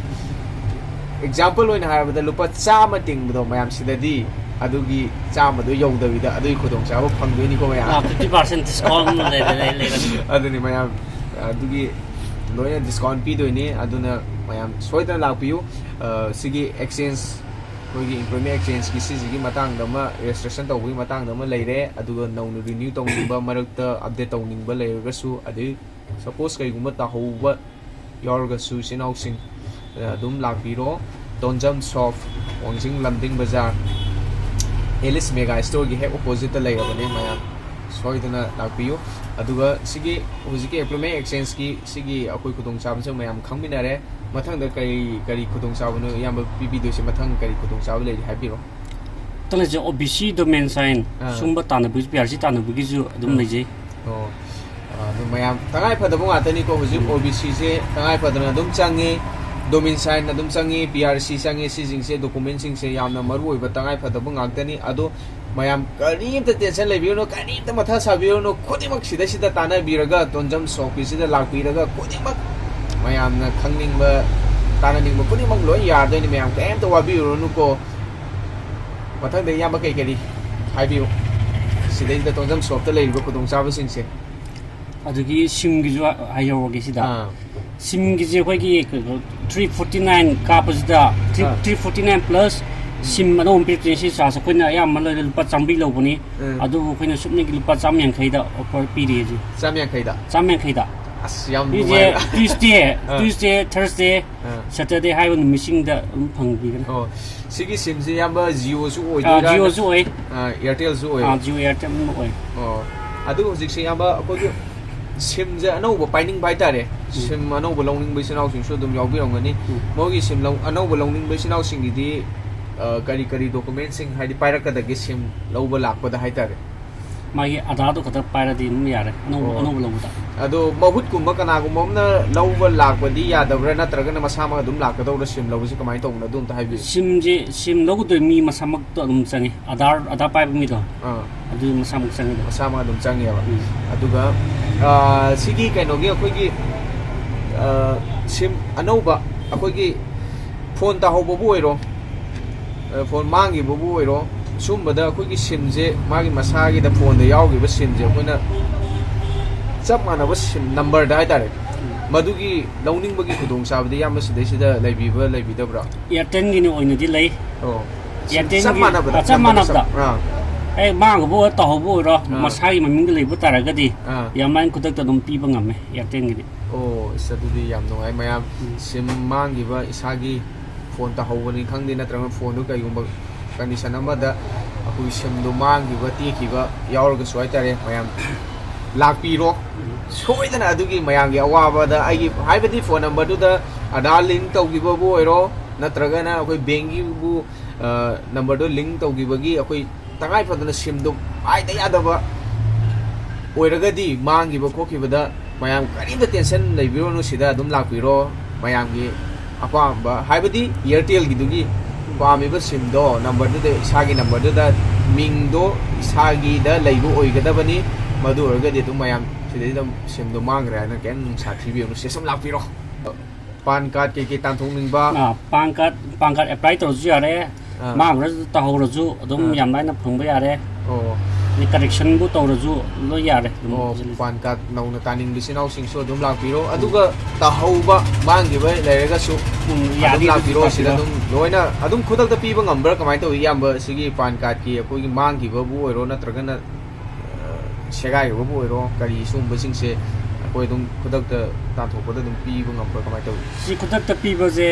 ꯑꯦꯛꯖꯥꯝꯄꯜ ꯑꯣꯏꯅ ꯍꯥꯏꯔꯕꯗ, ꯂꯨꯄꯥ ꯆꯥꯝꯃ ꯇꯤꯡꯕꯗꯣ ꯃꯌꯥꯝ ꯁꯤꯗꯗꯤ ꯑꯗꯨꯒꯤ ꯆꯥꯝꯃꯗꯣ ꯌꯧꯗꯕꯤꯗ ꯑꯗꯨꯒꯤ ꯈꯨꯗꯣꯡꯆꯥꯕ ꯐꯪꯗꯣꯏꯅꯤꯀꯣ ꯃꯌꯥꯝ꯫ ꯑꯥ, fifty percent discount ꯂꯩ-, ꯂꯩ-, ꯂꯩꯔꯅꯤ꯫ ꯑꯗꯨꯅꯤ ꯃꯌꯥꯝ, ꯑꯗꯨꯒꯤ ꯂꯣꯏꯅ ꯗꯤꯁꯀꯥꯎꯟ ꯄꯤꯗꯣꯏꯅꯤ꯫ ꯑꯗꯨꯅ ꯃꯌꯥꯝ ꯁꯣꯏꯗꯅ ꯂꯥꯛꯄꯤꯌꯨ꯫ ꯑ, ꯁꯤꯒꯤ ꯑꯦꯛꯁꯆꯦꯟꯖ, ꯑꯩꯈꯣꯏꯒꯤ employment exchangeꯀꯤ ꯁꯤꯁꯤꯒꯤ ꯃꯇꯥꯡꯗ ꯑꯃ, ꯔꯦꯖꯤꯁꯇ꯭ꯔꯦꯁꯟ ꯇꯧꯕꯒꯤ ꯃꯇꯥꯡꯗ ꯑꯃ ꯂꯩꯔꯦ꯫ ꯑꯗꯨꯒ ꯅꯧꯅ ꯔꯤꯅ꯭ꯌꯨ ꯇꯧꯅꯤꯡꯕ, ꯃꯔꯛꯇ ꯑꯞꯗꯦꯠ ꯇꯧꯅꯤꯡꯕ ꯂꯩꯔꯒꯁꯨ, ꯑꯗꯩ ꯁꯄꯣꯁ ꯀꯩꯒꯨꯝꯕ ꯇꯥꯍꯧꯕ ꯌꯥꯎꯔꯒꯁꯨ, ꯏꯆꯤꯟ ꯏꯅꯥꯎꯁꯤꯡ, ꯑ, ꯑꯗꯨꯝ ꯂꯥꯛꯄꯤꯔꯣ꯫ ꯇꯣꯟꯖꯝ ꯁꯣꯞ, ꯋꯥꯡꯖꯤꯡ ꯂꯝꯗꯤꯡ ꯕꯖꯥꯔ, ꯑꯦꯂꯤꯁ ꯃꯦꯒꯥ ꯁ꯭ꯇꯣꯔꯒꯤ ꯍꯦꯛ ꯑꯣꯄꯣꯖꯤꯠꯇ ꯂꯩꯔꯕꯅꯦ ꯃꯌꯥꯝ꯫ ꯁꯣꯏꯗꯅ ꯂꯥꯛꯄꯤꯌꯨ꯫ ꯑꯗꯨꯒ ꯁꯤꯒꯤ ꯍꯧꯖꯤꯛꯀꯤ employment exchangeꯀꯤ ꯁꯤꯒꯤ ꯑꯩꯈꯣꯏ ꯈꯨꯗꯣꯡꯆꯥꯕꯁꯦ ꯃꯌꯥꯝ ꯈꯪꯃꯤꯟꯅꯔꯦ꯫ ꯃꯊꯪꯗ ꯀꯔꯤ, ꯀꯔꯤ ꯈꯨꯗꯣꯡꯆꯥꯕꯅꯣ ꯏꯌꯥꯝꯕ ꯄꯤꯕꯤꯗꯣꯏꯁꯦ? ꯃꯊꯪ ꯀꯔꯤ ꯈꯨꯗꯣꯡꯆꯥꯕ ꯂꯩꯔꯤ ꯍꯥꯏꯕꯤꯔꯣ꯫ ꯇꯅꯁꯦ ꯑꯣ ꯕꯤ ꯁꯤ ꯗꯣꯃꯦꯟ ꯁꯥꯏꯟ ꯑꯥ. ꯁꯨꯝꯕ ꯇꯥꯟꯅꯕꯒꯤ, ꯄꯤ ꯑꯥꯔ ꯁꯤ ꯇꯥꯟꯅꯕꯒꯤꯁꯨ ꯑꯗꯨꯝ ꯑꯥ. ꯂꯩꯖꯩ꯫ ꯑꯣ, ꯑꯗꯨ ꯃꯌꯥꯝ ꯇꯉꯥꯏ ꯐꯗꯕ ꯉꯥꯛꯇꯅꯤꯀꯣ꯫ ꯍꯧꯖꯤꯛ ꯑꯣ ꯕꯤ ꯁꯤꯁꯦ ꯇꯉꯥꯏ ꯐꯗꯅ ꯑꯗꯨꯝ ꯆꯪꯉꯤ, ꯗꯣꯃꯤꯟ ꯁꯥꯏꯟ ꯑꯗꯨꯝ ꯆꯪꯉꯤ, ꯄꯤ ꯑꯥꯔ ꯁꯤ ꯆꯪꯉꯤ꯫ ꯁꯤꯁꯤꯡꯁꯦ, ꯗꯣꯀꯨꯃꯦꯟꯁꯤꯡꯁꯦ ꯌꯥꯝꯅ ꯃꯔꯨ ꯑꯣꯏꯕ ꯇꯉꯥꯏ ꯐꯗꯕ ꯉꯥꯛꯇꯅꯤ꯫ ꯑꯗꯣ ꯃꯌꯥꯝ ꯀꯔꯤꯝꯇ ꯇꯦꯟꯁꯟ ꯂꯩꯕꯤꯔꯨꯅꯨ, ꯀꯔꯤꯝꯇ ꯃꯊꯥ ꯁꯥꯕꯤꯔꯨꯅꯨ꯫ ꯈꯨꯗꯤꯡꯃꯛ ꯁꯤꯗꯩꯁꯤꯗ ꯇꯥꯟꯅꯕꯤꯔꯒ, ꯇꯣꯟꯖꯝ ꯁꯣꯞꯀꯤꯁꯤꯗ ꯂꯥꯛꯄꯤꯔꯒ ꯈꯨꯗꯤꯡꯃꯛ ꯃꯌꯥꯝꯅ ꯈꯪꯅꯤꯡꯕ, ꯇꯥꯟꯅꯅꯤꯡꯕ ꯈꯨꯗꯤꯡꯃꯛ ꯂꯣꯏ ꯌꯥꯗꯣꯏꯅꯤ ꯃꯌꯥꯝ, ꯀꯔꯤꯝꯇ ꯋꯥꯕꯤꯔꯨꯔꯅꯨꯀꯣ꯫ ꯃꯊꯪꯗ ꯏꯌꯥꯝꯕ ꯀꯩ ꯀꯔꯤ ꯍꯥꯏꯕꯤꯌꯨ? ꯁꯤꯗꯩꯁꯤꯗ ꯇꯣꯟꯖꯝ ꯁꯣꯞꯇ ꯂꯩꯔꯤꯕ ꯈꯨꯗꯣꯡꯆꯥꯕꯁꯤꯡꯁꯦ꯫ ꯑꯗꯨꯒꯤ ꯁꯤꯝꯒꯤꯁꯨ ꯍꯥꯏꯍꯧꯔꯒꯦ ꯁꯤꯗ꯫ ꯑꯥ꯫ ꯁꯤꯝꯒꯤꯁꯦ ꯑꯩꯈꯣꯏꯒꯤ ꯀꯩꯅꯣ, ꯊ꯭ꯔꯤ ꯐꯣꯔꯇꯤ ꯅꯥꯏꯟ ꯀꯥꯞꯄꯁꯤꯗ, ꯊ꯭ꯔꯤ, ꯑꯥ꯫ ꯊ꯭ꯔꯤ ꯐꯣꯔꯇꯤ ꯅꯥꯏꯟ ꯄ꯭ꯂꯁ ꯁꯤꯝ ꯑꯅꯧꯕ ꯑꯃ ꯄꯤꯔꯛꯇꯣꯏꯅꯦ꯫ ꯁꯤ ꯆꯥꯔꯖ ꯑꯩꯈꯣꯏꯅ ꯑꯌꯥꯝꯕ ꯂꯣꯏꯅ ꯂꯨꯄꯥ ꯆꯥꯝꯃꯔꯤ ꯂꯧꯕꯅꯤ꯫ ꯎꯝ꯫ ꯑꯗꯨꯕꯨ ꯑꯩꯈꯣꯏꯅ ꯁꯨꯞꯅꯒꯤ ꯂꯨꯄꯥ ꯆꯥꯝꯃ ꯌꯥꯡꯈꯩꯗ ꯑꯣꯐꯔ ꯄꯤꯔꯤ ꯍꯧꯖꯤꯛ꯫ ꯆꯥꯝꯃ ꯌꯥꯡꯈꯩꯗ? ꯆꯥꯝꯃ ꯌꯥꯡꯈꯩꯗ꯫ ꯑꯁ, ꯌꯥꯝ ꯁꯤꯁꯦ ꯅꯨꯡꯉꯥꯏꯕ꯫ Tuesday, ꯑꯥ꯫ Tuesday, Thursday, ꯑꯥ꯫ Saturday ꯍꯥꯏꯕ ꯅꯨꯃꯤꯠꯁꯤꯡꯗ ꯑꯗꯨꯝ ꯐꯪꯕꯤꯒꯅꯤ꯫ ꯑꯣ, ꯁꯤꯒꯤ ꯁꯤꯝꯁꯦ, ꯏꯌꯥꯝꯕ, ꯖꯤꯑꯣꯁꯨ ꯑꯣꯏꯗꯣꯏꯔꯥ? ꯑꯥ, ꯖꯤꯑꯣꯁꯨ ꯑꯣꯏ꯫ ꯑꯥ, ꯑꯦꯌꯥꯔꯇꯦꯜꯁꯨ ꯑꯣꯏ꯫ ꯑꯥ, ꯖꯤꯑꯣ ꯑꯦꯌꯥꯔꯇꯦꯜ ꯑꯃ ꯑꯣꯏ꯫ ꯑꯣ, ꯑꯗꯨ ꯍꯧꯖꯤꯛꯁꯦ, ꯏꯌꯥꯝꯕ, ꯑꯩꯈꯣꯏꯒꯤ ꯁꯤꯝꯁꯦ ꯑꯅꯧꯕ ꯄꯥꯏꯅꯤꯡꯕ ꯍꯥꯏꯇꯥꯔꯦ꯫ ꯎꯝ꯫ ꯁꯤꯝ ꯑꯅꯧꯕ ꯂꯧꯅꯤꯡꯕ ꯏꯆꯤꯟ ꯏꯅꯥꯎꯁꯤꯡꯁꯨ ꯑꯗꯨꯝ ꯌꯥꯎꯕꯤꯔꯝꯒꯅꯤ꯫ ꯎꯝ꯫ ꯃꯣꯏꯒꯤ ꯁꯤꯝ ꯂꯧ-, ꯑꯅꯧꯕ ꯂꯧꯅꯤꯡꯕ ꯏꯆꯤꯟ ꯏꯅꯥꯎꯁꯤꯡꯒꯤꯗꯤ, ꯑ, ꯀꯔꯤ ꯀꯔꯤ ꯗꯣꯀꯨꯃꯦꯟꯁꯤꯡ ꯍꯥꯏꯗꯤ ꯄꯥꯏꯔꯛꯀꯗꯒꯦ ꯁꯤꯝ ꯂꯧꯕ ꯂꯥꯛꯄꯗ ꯍꯥꯏꯇꯥꯔꯦ? ꯃꯥꯒꯤ ꯑꯙꯥꯔꯗꯣ ꯈꯛꯇ ꯄꯥꯏꯔꯗꯤ ꯑꯗꯨꯝ ꯌꯥꯔꯦ, ꯑꯅꯧꯕ, ꯑꯣ꯫ ꯑꯅꯧꯕ ꯂꯧꯕꯗ꯫ ꯑꯗꯣ ꯃꯍꯨꯠꯀꯨꯝꯕ ꯀꯅꯥꯒꯨꯝꯕ ꯑꯃꯅ ꯂꯧꯕ ꯂꯥꯛꯄꯗꯤ ꯌꯥꯗꯕ꯭ꯔꯥ, ꯅꯠꯇ꯭ꯔꯒꯅ ꯃꯁꯥꯃꯛ ꯑꯗꯨꯝ ꯂꯥꯛꯀꯗꯧꯔꯥ ꯁꯤꯝ ꯂꯧꯕꯁꯤ? ꯀꯃꯥꯏꯅ ꯇꯧꯕꯅꯣ? ꯑꯗꯨ ꯑꯝꯇ ꯍꯥꯏꯕꯤꯌꯨ꯫ ꯁꯤꯝꯁꯦ, ꯁꯤꯝ ꯂꯧꯒꯗꯣꯏ ꯃꯤ ꯃꯁꯥꯃꯛꯇꯣ ꯑꯗꯨꯝ ꯆꯪꯉꯤ, ꯑꯙꯥꯔ, ꯑꯙꯥꯔ ꯄꯥꯏꯕ ꯃꯤꯗꯣ꯫ ꯑꯥ꯫ ꯑꯗꯨ ꯃꯁꯥꯃꯛ ꯆꯪꯉꯤꯗꯣ꯫ ꯃꯁꯥꯃꯛ ꯑꯗꯨꯝ ꯆꯪꯉꯦꯕ꯫ ꯎꯝ꯫ ꯑꯗꯨꯒ, ꯑꯥ, ꯁꯤꯒꯤ ꯀꯩꯅꯣꯒꯤ ꯑꯩꯈꯣꯏꯒꯤ, ꯑꯥ, ꯁꯤꯝ ꯑꯅꯧꯕ ꯑꯩꯈꯣꯏꯒꯤ ꯐꯣꯟ ꯇꯥꯍꯧꯕꯕꯨ ꯑꯣꯏꯔꯣ, ꯑ, ꯐꯣꯟ ꯃꯥꯡꯈꯤꯕꯕꯨ ꯑꯣꯏꯔꯣ, ꯁꯨꯝꯕꯗ ꯑꯩꯈꯣꯏꯒꯤ ꯁꯤꯝꯁꯦ, ꯃꯥꯒꯤ ꯃꯁꯥꯒꯤꯗ ꯐꯣꯟꯗ ꯌꯥꯎꯈꯤꯕ ꯁꯤꯝꯁꯦ ꯑꯩꯈꯣꯏꯅ ꯆꯞ ꯃꯥꯟꯅꯕ ꯁꯤꯝ ꯅꯝꯕꯔꯗ ꯍꯥꯏꯇꯥꯔꯦ, ꯃꯗꯨꯒꯤ ꯂꯧꯅꯤꯡꯕꯒꯤ ꯈꯨꯗꯣꯡꯆꯥꯕꯗꯤ ꯏꯌꯥꯝꯕ ꯁꯤꯗꯩꯁꯤꯗ ꯂꯩꯕꯤꯕ꯭ꯔꯥ, ꯂꯩꯕꯤꯗꯕ꯭ꯔꯥ? ꯑꯦꯌꯥꯔꯇꯦꯜꯒꯤꯅ ꯑꯣꯏꯅꯗꯤ ꯂꯩ꯫ ꯑꯣ꯫ ꯁꯤꯝ ꯑꯦꯌꯥꯔꯇꯦꯜꯒꯤ, ꯆꯞ ꯃꯥꯟꯅꯕꯗ, ꯑ, ꯆꯞ ꯅꯝꯕꯔꯗ ꯃꯥꯟꯅꯕꯗ꯫ ꯆꯞ-, ꯑꯥ꯫ ꯑꯦ, ꯃꯥꯡꯈꯤꯕ ꯑꯣꯏꯔꯣ, ꯇꯥꯍꯧꯕ ꯑꯣꯏꯔꯣ, ꯑꯥ꯫ ꯃꯁꯥꯒꯤ ꯃꯃꯤꯡꯗ ꯂꯩꯕ ꯇꯥꯔꯒꯗꯤ ꯑꯥ꯫ ꯌꯥꯝ ꯂꯥꯏꯅ ꯈꯨꯗꯛꯇ ꯑꯗꯨꯝ ꯄꯤꯕ ꯉꯝꯃꯦ ꯑꯦꯌꯥꯔꯇꯦꯜꯒꯤꯗꯤ꯫ ꯑꯣ, ꯑꯁ, ꯑꯗꯨꯗꯤ ꯌꯥꯝ ꯅꯨꯡꯉꯥꯏ ꯃꯌꯥꯝ꯫ ꯎꯝ꯫ ꯁꯤꯝ ꯃꯥꯡꯈꯤꯕ, ꯏꯁꯥꯒꯤ ꯐꯣꯟ ꯇꯥꯍꯧꯕꯅꯤ ꯈꯪꯗꯦ, ꯅꯠꯇ꯭ꯔꯒꯅ ꯐꯣꯟꯗꯨ ꯀꯩꯒꯨꯝꯕ ꯀꯟꯗꯤꯁꯟ ꯑꯃꯗ ꯑꯩꯈꯣꯏꯒꯤ ꯁꯤꯝꯗꯣ ꯃꯥꯡꯈꯤꯕ, ꯇꯦꯛꯈꯤꯕ ꯌꯥꯎꯔꯒꯁꯨ ꯍꯥꯏꯇꯥꯔꯦ, ꯃꯌꯥꯝ ꯂꯥꯛꯄꯤꯔꯣ꯫ ꯁꯣꯏꯗꯅ ꯑꯗꯨꯒꯤ ꯃꯌꯥꯝꯒꯤ ꯑꯋꯥꯕꯗ ꯑꯩꯒꯤ, ꯍꯥꯏꯕꯗꯤ ꯐꯣꯟ ꯅꯝꯕꯔꯗꯨꯗ ꯑꯙꯥꯔ ꯂꯤꯡ ꯇꯧꯈꯤꯕꯕꯨ ꯑꯣꯏꯔꯣ, ꯅꯠꯇ꯭ꯔꯒꯅ ꯑꯩꯈꯣꯏ ꯕꯦꯡꯒꯤꯕꯨ, ꯑ, ꯅꯝꯕꯔꯗꯣ ꯂꯤꯡ ꯇꯧꯈꯤꯕꯒꯤ ꯑꯩꯈꯣꯏ ꯇꯉꯥꯏ ꯐꯗꯅ ꯁꯤꯝꯗꯣ ꯍꯥꯏꯗ ꯌꯥꯗꯕ ꯑꯣꯏꯔꯒꯗꯤ, ꯃꯥꯡꯈꯤꯕ ꯈꯣꯠꯈꯤꯕꯗ ꯃꯌꯥꯝ ꯀꯔꯤꯝꯇ ꯇꯦꯟꯁꯟ ꯂꯩꯕꯤꯔꯨꯔꯅꯨ, ꯁꯤꯗ ꯑꯗꯨꯝ ꯂꯥꯛꯄꯤꯔꯣ꯫ ꯃꯌꯥꯝꯒꯤ ꯑꯄꯥꯝꯕ, ꯍꯥꯏꯕꯗꯤ ꯑꯦꯌꯥꯔꯇꯦꯜꯒꯤꯗꯨꯒꯤ ꯄꯥꯝꯃꯤꯕ ꯁꯤꯝꯗꯣ ꯅꯝꯕꯔꯗꯨꯗ, ꯏꯁꯥꯒꯤ ꯅꯝꯕꯔꯗꯨꯗ, ꯃꯤꯡꯗꯣ ꯏꯁꯥꯒꯤꯗ ꯂꯩꯕ ꯑꯣꯏꯒꯗꯕꯅꯤ꯫ ꯃꯗꯨ ꯑꯣꯏꯔꯒꯗꯤ ꯑꯗꯨꯝ ꯃꯌꯥꯝ ꯁꯤꯗꯩꯗ ꯁꯤꯝꯗꯣ ꯃꯥꯡꯈ꯭ꯔꯦ ꯍꯥꯏꯅ ꯀꯩꯝ ꯅꯨꯡꯁꯥ ꯊꯤꯕꯤꯔꯨꯅꯨ, ꯁꯤꯗ ꯁꯨꯝ ꯂꯥꯛꯄꯤꯔꯣ꯫ ꯄꯥꯟ ꯀꯥꯔꯗ ꯀꯩꯀꯩ ꯇꯥꯟꯊꯣꯛꯅꯤꯡꯕ? ꯑꯥ, PAN card, PAN card apply ꯇꯧꯔꯁꯨ ꯌꯥꯔꯦ꯫ ꯑꯥ꯫ ꯃꯥꯡꯈ꯭ꯔꯁꯨ ꯇꯥꯍꯧꯔꯁꯨ ꯑꯗꯨꯝ ꯑꯥ꯫ ꯌꯥꯝ ꯂꯥꯏꯅ ꯐꯪꯕ ꯌꯥꯔꯦ꯫ ꯑꯣ꯫ ꯑꯗꯩ ꯀꯔꯦꯛꯁꯟꯕꯨ ꯇꯧꯔꯁꯨ ꯂꯣꯏ ꯌꯥꯔꯦ ꯑꯗꯨꯝ ꯑꯣ, ꯐꯦꯁꯤꯂꯤꯇꯤ꯫ ꯄꯥꯟ ꯀꯥꯔꯗ ꯅꯧꯅ ꯇꯥꯅꯤꯡꯕ ꯏꯆꯤꯟ ꯏꯅꯥꯎꯁꯤꯡꯁꯨ ꯑꯗꯨꯝ ꯂꯥꯛꯄꯤꯔꯣ꯫ ꯑꯗꯨꯒ ꯇꯥꯍꯧꯕ, ꯃꯥꯡꯈꯤꯕ ꯂꯩꯔꯒꯁꯨ ꯎꯝ, ꯑꯗꯨꯝ ꯌꯥꯅꯤ, ꯑꯗꯨꯁꯨ ꯂꯥꯛꯄꯤꯔꯣ꯫ ꯁꯤꯗ ꯂꯥꯛꯄꯤꯔꯣ꯫ ꯑꯗꯨꯝ ꯂꯣꯏꯅ ꯑꯗꯨꯝ ꯈꯨꯗꯛꯇ ꯄꯤꯕ ꯉꯝꯕ꯭ꯔꯥ? ꯀꯃꯥꯏꯅ ꯇꯧꯏ, ꯏꯌꯥꯝꯕ? ꯁꯤꯒꯤ ꯄꯥꯟ ꯀꯥꯔꯗꯀꯤ ꯑꯩꯈꯣꯏꯒꯤ ꯃꯥꯡꯈꯤꯕꯕꯨ ꯑꯣꯏꯔꯣ, ꯅꯠꯇ꯭ꯔꯒꯅ, ꯑ, ꯁꯦꯒꯥꯏꯈꯤꯕꯕꯨ ꯑꯣꯏꯔꯣ, ꯀꯔꯤ ꯁꯤꯒꯨꯝꯕꯁꯤꯡꯁꯦ ꯑꯩꯈꯣꯏ ꯑꯗꯨꯝ ꯈꯨꯗꯛꯇ ꯇꯥꯟꯊꯣꯛꯄꯗ ꯑꯗꯨꯝ ꯄꯤꯕ ꯉꯝꯕ꯭ꯔꯥ? ꯀꯃꯥꯏꯅ ꯇꯧꯏ? ꯁꯤ ꯈꯨꯗꯛꯇ ꯄꯤꯕꯁꯦ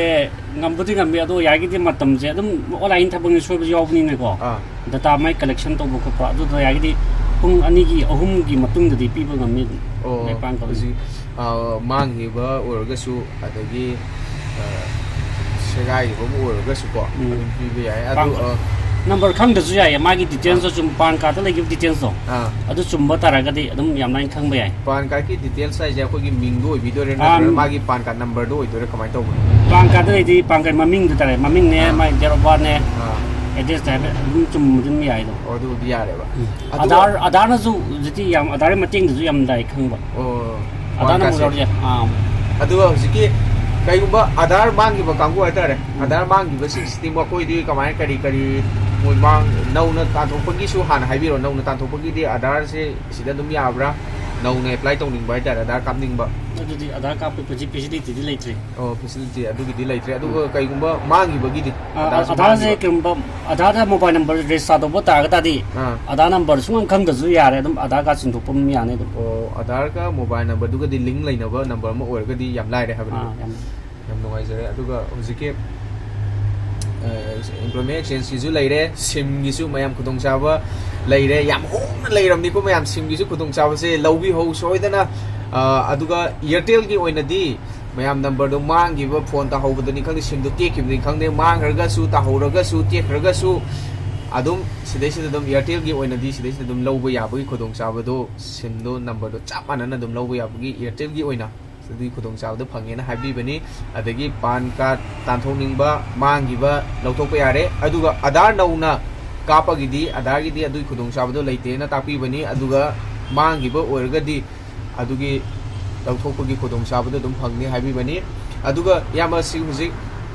ꯉꯝꯕꯨꯗꯤ ꯉꯝꯃꯤ, ꯑꯗꯣ ꯌꯥꯔꯒꯗꯤ ꯃꯇꯝꯁꯦ ꯑꯗꯨꯝ ꯑꯣꯟꯂꯥꯏꯟ ꯊꯕꯛꯅꯤ, ꯁꯣꯏꯕꯁꯨ ꯌꯥꯎꯕꯅꯤꯅꯀꯣ꯫ ꯑꯥ꯫ ꯗꯇꯥ ꯃꯥꯏ ꯀꯂꯦꯛꯁꯟ ꯇꯧꯕ ꯈꯣꯠꯄ, ꯑꯗꯨꯗ ꯌꯥꯔꯒꯗꯤ ꯄꯨꯡ ꯑꯅꯤꯒꯤ, ꯑꯍꯨꯝꯒꯤ ꯃꯇꯨꯡꯗꯗꯤ ꯄꯤꯕ ꯉꯝꯃꯤ ꯑꯗꯨꯝ꯫ ꯑꯣ, ꯃꯥꯏ ꯄꯥꯛꯅ ꯇꯧꯅꯤ꯫ ꯍꯧꯖꯤꯛ, ꯑ, ꯃꯥꯡꯈꯤꯕ ꯑꯣꯏꯔꯒꯁꯨ, ꯑꯗꯒꯤ, ꯑ, ꯁꯦꯒꯥꯏꯈꯤꯕꯕꯨ ꯑꯣꯏꯔꯒꯁꯨꯀꯣ, ꯎꯝ꯫ ꯑꯗꯨꯝ ꯄꯤꯕ ꯌꯥꯏ꯫ ꯑꯗꯨ, ꯄꯥꯡ-, ꯑ, ꯅꯝꯕꯔ ꯈꯪꯗ꯭ꯔꯁꯨ ꯌꯥꯏꯌꯦ, ꯃꯥꯒꯤ ꯗꯤꯇꯦꯜꯁꯇꯣ ꯑꯥ꯫ ꯁꯨꯝ ꯄꯥꯟ ꯀꯥꯔꯗꯇ ꯂꯩꯈꯤꯕ ꯗꯤꯇꯦꯜꯁꯇꯣ, ꯑꯥ꯫ ꯑꯗꯨ ꯆꯨꯝꯕ ꯇꯥꯔꯒꯗꯤ ꯑꯗꯨꯝ ꯌꯥꯝ ꯂꯥꯏꯅ ꯈꯪꯕ ꯌꯥꯏ꯫ ꯄꯥꯟ ꯀꯥꯔꯗꯀꯤ ꯗꯤꯇꯦꯜꯁ ꯍꯥꯏꯁꯦ ꯑꯩꯈꯣꯏꯒꯤ ꯃꯤꯡꯗꯣ ꯑꯣꯏꯕꯤꯗꯣꯏꯔꯥ, ꯑꯥ, ꯅꯠꯇ꯭ꯔꯒ ꯃꯤ- ꯃꯥꯒꯤ ꯄꯥꯟ ꯀꯥꯔꯗ ꯅꯝꯕꯔꯗꯣ ꯑꯣꯏꯗꯣꯏꯔꯥ, ꯀꯃꯥꯏꯅ ꯇꯧꯕꯅꯣ? ꯄꯥꯟ ꯀꯥꯔꯗꯇ ꯂꯩꯗꯤ ꯄꯥꯟ ꯀꯥꯔꯗ ꯃꯃꯤꯡꯗꯨ ꯇꯥꯔꯦ, ꯃꯃꯤꯡꯅꯦ, ꯑꯥ꯫ ꯃꯥꯒꯤ date of birth ꯅꯦ, ꯑꯥ꯫ ꯑꯦꯗ꯭ꯔꯦꯁꯇ ꯍꯥꯏꯐꯦꯠ ꯑꯗꯨꯝ ꯆꯨꯝꯕ ꯑꯗꯨꯝ ꯌꯥꯏꯗꯣ꯫ ꯑꯣ, ꯑꯗꯨꯕꯨꯗꯤ ꯌꯥꯔꯦꯕ꯫ ꯎꯝ꯫ ꯑꯗꯨꯒ ꯑꯥꯙꯥꯔ, ꯑꯥꯙꯥꯔꯅꯁꯨ ꯍꯧꯖꯤꯛꯇꯤ ꯌꯥꯝ, ꯑꯥꯙꯥꯔꯒꯤ ꯃꯇꯦꯡꯗꯁꯨ ꯌꯥꯝ ꯂꯥꯏ ꯈꯪꯕ꯫ ꯑꯣ, ꯑꯥꯙꯥꯔ ꯄꯥꯟ ꯅꯝꯕꯔ ꯀꯥꯔꯗꯁꯦ꯫ ꯌꯥꯎꯔꯗꯤ, ꯑꯥ꯫ ꯑꯗꯨꯒ ꯍꯧꯖꯤꯛꯀꯤ ꯀꯩꯒꯨꯝꯕ ꯑꯥꯙꯥꯔ ꯃꯥꯡꯈꯤꯕ ꯀꯥꯡꯕꯨ ꯍꯥꯏꯇꯥꯔꯦ, ꯎꯝ꯫ ꯑꯥꯙꯥꯔ ꯃꯥꯡꯈꯤꯕꯁꯤꯡꯁꯤꯗꯤ ꯃꯈꯣꯏꯗꯤ ꯀꯃꯥꯏꯅ, ꯀꯔꯤ ꯀꯔꯤ ꯃꯣꯏ ꯃꯥꯡ-, ꯅꯧꯅ ꯇꯥꯟꯊꯣꯛꯄꯒꯤꯁꯨ ꯍꯥꯟꯅ ꯍꯥꯏꯕꯤꯔꯣ, ꯅꯧꯅ ꯇꯥꯟꯊꯣꯛꯄꯒꯤꯗꯤ ꯑꯥꯙꯥꯔꯁꯦ ꯁꯤꯗ ꯑꯗꯨꯝ ꯌꯥꯕ꯭ꯔꯥ? ꯅꯧꯅ apply ꯇꯧꯅꯤꯡꯕ ꯍꯥꯏꯇꯥꯔꯦ, ꯑꯥꯙꯥꯔ ꯀꯥꯞꯅꯤꯡꯕ꯫ ꯑꯗꯨꯗꯤ ꯑꯥꯙꯥꯔ ꯀꯥꯞꯄꯒꯤ ꯐꯦꯁꯤꯂꯤꯇꯤꯗꯤ ꯂꯩꯇ꯭ꯔꯤ꯫ ꯑꯣ, ꯐꯦꯁꯤꯂꯤꯇꯤ ꯑꯗꯨꯒꯤꯗꯤ ꯂꯩꯇ꯭ꯔꯦ꯫ ꯑꯗꯨꯒ ꯎꯝ꯫ ꯀꯩꯒꯨꯝꯕ ꯃꯥꯡꯈꯤꯕꯒꯤꯗꯤ? ꯑꯥ, ꯑꯥꯙꯥꯔꯁꯨ ꯑꯥꯙꯥꯔꯁꯦ ꯃꯥꯡꯈꯤꯕ꯫ ꯀꯩꯒꯨꯝꯕ ꯑꯥꯙꯥꯔꯗ ꯃꯣꯕꯥꯏꯜ ꯅꯝꯕꯔ ꯔꯦꯖꯤꯁꯇꯥꯔ ꯇꯧꯕ ꯇꯥꯔꯒ ꯇꯥꯔꯗꯤ, ꯑꯥ꯫ ꯑꯥꯙꯥꯔ ꯅꯝꯕꯔ ꯁꯨꯡꯈꯪ ꯈꯪꯗ꯭ꯔꯁꯨ ꯌꯥꯔꯦ, ꯑꯗꯨꯝ ꯑꯥꯙꯥꯔ ꯀꯥꯔꯗ ꯆꯤꯡꯊꯣꯛꯄ ꯑꯗꯨꯝ ꯌꯥꯅꯤ ꯑꯗꯨꯝ꯫ ꯑꯣ, ꯑꯥꯙꯥꯔꯒ ꯃꯣꯕꯥꯏꯜ ꯅꯝꯕꯔꯗꯨꯒꯗꯤ ꯂꯤꯡ ꯂꯩꯅꯕ ꯅꯝꯕꯔ ꯑꯃ ꯑꯣꯏꯔꯒꯗꯤ ꯌꯥꯝ ꯂꯥꯏꯔꯦ ꯍꯥꯏꯕꯅꯤ꯫ ꯑꯥ, ꯌꯥꯝ ꯌꯥꯝ ꯅꯨꯡꯉꯥꯏꯖꯔꯦ꯫ ꯑꯗꯨꯒ ꯍꯧꯖꯤꯛꯀꯤ, ꯑ, employment exchangeꯀꯤꯁꯨ ꯂꯩꯔꯦ, ꯁꯤꯝꯒꯤꯁꯨ ꯃꯌꯥꯝ ꯈꯨꯗꯣꯡꯆꯥꯕ ꯂꯩꯔꯦ꯫ ꯌꯥꯝ ꯍꯣꯡꯅ ꯂꯩꯔꯕꯅꯤꯀꯣ ꯃꯌꯥꯝ, ꯁꯤꯝꯒꯤꯁꯨ ꯈꯨꯗꯣꯡꯆꯥꯕꯁꯦ ꯂꯧꯕꯤꯍꯧ ꯁꯣꯏꯗꯅ꯫ ꯑ, ꯑꯗꯨꯒ Airtelꯒꯤ ꯑꯣꯏꯅꯗꯤ ꯃꯌꯥꯝ ꯅꯝꯕꯔꯗꯣ ꯃꯥꯡꯈꯤꯕ, ꯐꯣꯟ ꯇꯥꯍꯧꯕꯗꯅꯤ ꯈꯪꯗꯦ, ꯁꯤꯝꯗꯣ ꯇꯦꯛꯈꯤꯕꯅꯤ ꯈꯪꯗꯦ, ꯃꯥꯡꯈ꯭ꯔꯒꯁꯨ, ꯇꯥꯍꯧꯔꯒꯁꯨ, ꯇꯦꯛꯈ꯭ꯔꯒꯁꯨ, ꯑꯗꯨꯝ ꯁꯤꯗꯩꯁꯤꯗ ꯑꯗꯨꯝ Airtelꯒꯤ ꯑꯣꯏꯅꯗꯤ ꯁꯤꯗꯩꯁꯤꯗ ꯑꯗꯨꯝ ꯂꯧꯕ ꯌꯥꯕꯒꯤ ꯈꯨꯗꯣꯡꯆꯥꯕꯗꯣ, ꯁꯤꯝꯗꯣ ꯅꯝꯕꯔꯗꯣ ꯆꯞ ꯃꯥꯟꯅꯅ ꯑꯗꯨꯝ ꯂꯧꯕ ꯌꯥꯕꯒꯤ Airtelꯒꯤ ꯑꯣꯏꯅ ꯑꯗꯨꯒꯤ ꯈꯨꯗꯣꯡꯆꯥꯕꯗꯣ ꯐꯪꯉꯦꯅ ꯍꯥꯏꯕꯤꯕꯅꯤ꯫ ꯑꯗꯒꯤ ꯄꯥꯟ ꯀꯥꯔꯗ ꯇꯥꯟꯊꯣꯛꯅꯤꯡꯕ, ꯃꯥꯡꯈꯤꯕ ꯂꯧꯊꯣꯛꯄ ꯌꯥꯔꯦ꯫ ꯑꯗꯨꯒ ꯑꯥꯙꯥꯔ ꯅꯧꯅ ꯀꯥꯞꯄꯒꯤꯗꯤ, ꯑꯥꯙꯥꯔꯒꯤꯗꯤ ꯑꯗꯨꯒꯤ ꯈꯨꯗꯣꯡꯆꯥꯕꯗꯣ ꯂꯩꯇꯦꯅ ꯇꯥꯛꯄꯤꯕꯅꯤ꯫ ꯑꯗꯨꯒ ꯃꯥꯡꯈꯤꯕ ꯑꯣꯏꯔꯒꯗꯤ ꯑꯗꯨꯒꯤ ꯂꯧꯊꯣꯛꯄꯒꯤ ꯈꯨꯗꯣꯡꯆꯥꯕꯗꯣ ꯑꯗꯨꯝ ꯐꯪꯅꯤ ꯍꯥꯏꯕꯤꯕꯅꯤ꯫ ꯑꯗꯨꯒ ꯏꯌꯥꯝꯕ, ꯁꯤ ꯍꯧꯖꯤꯛ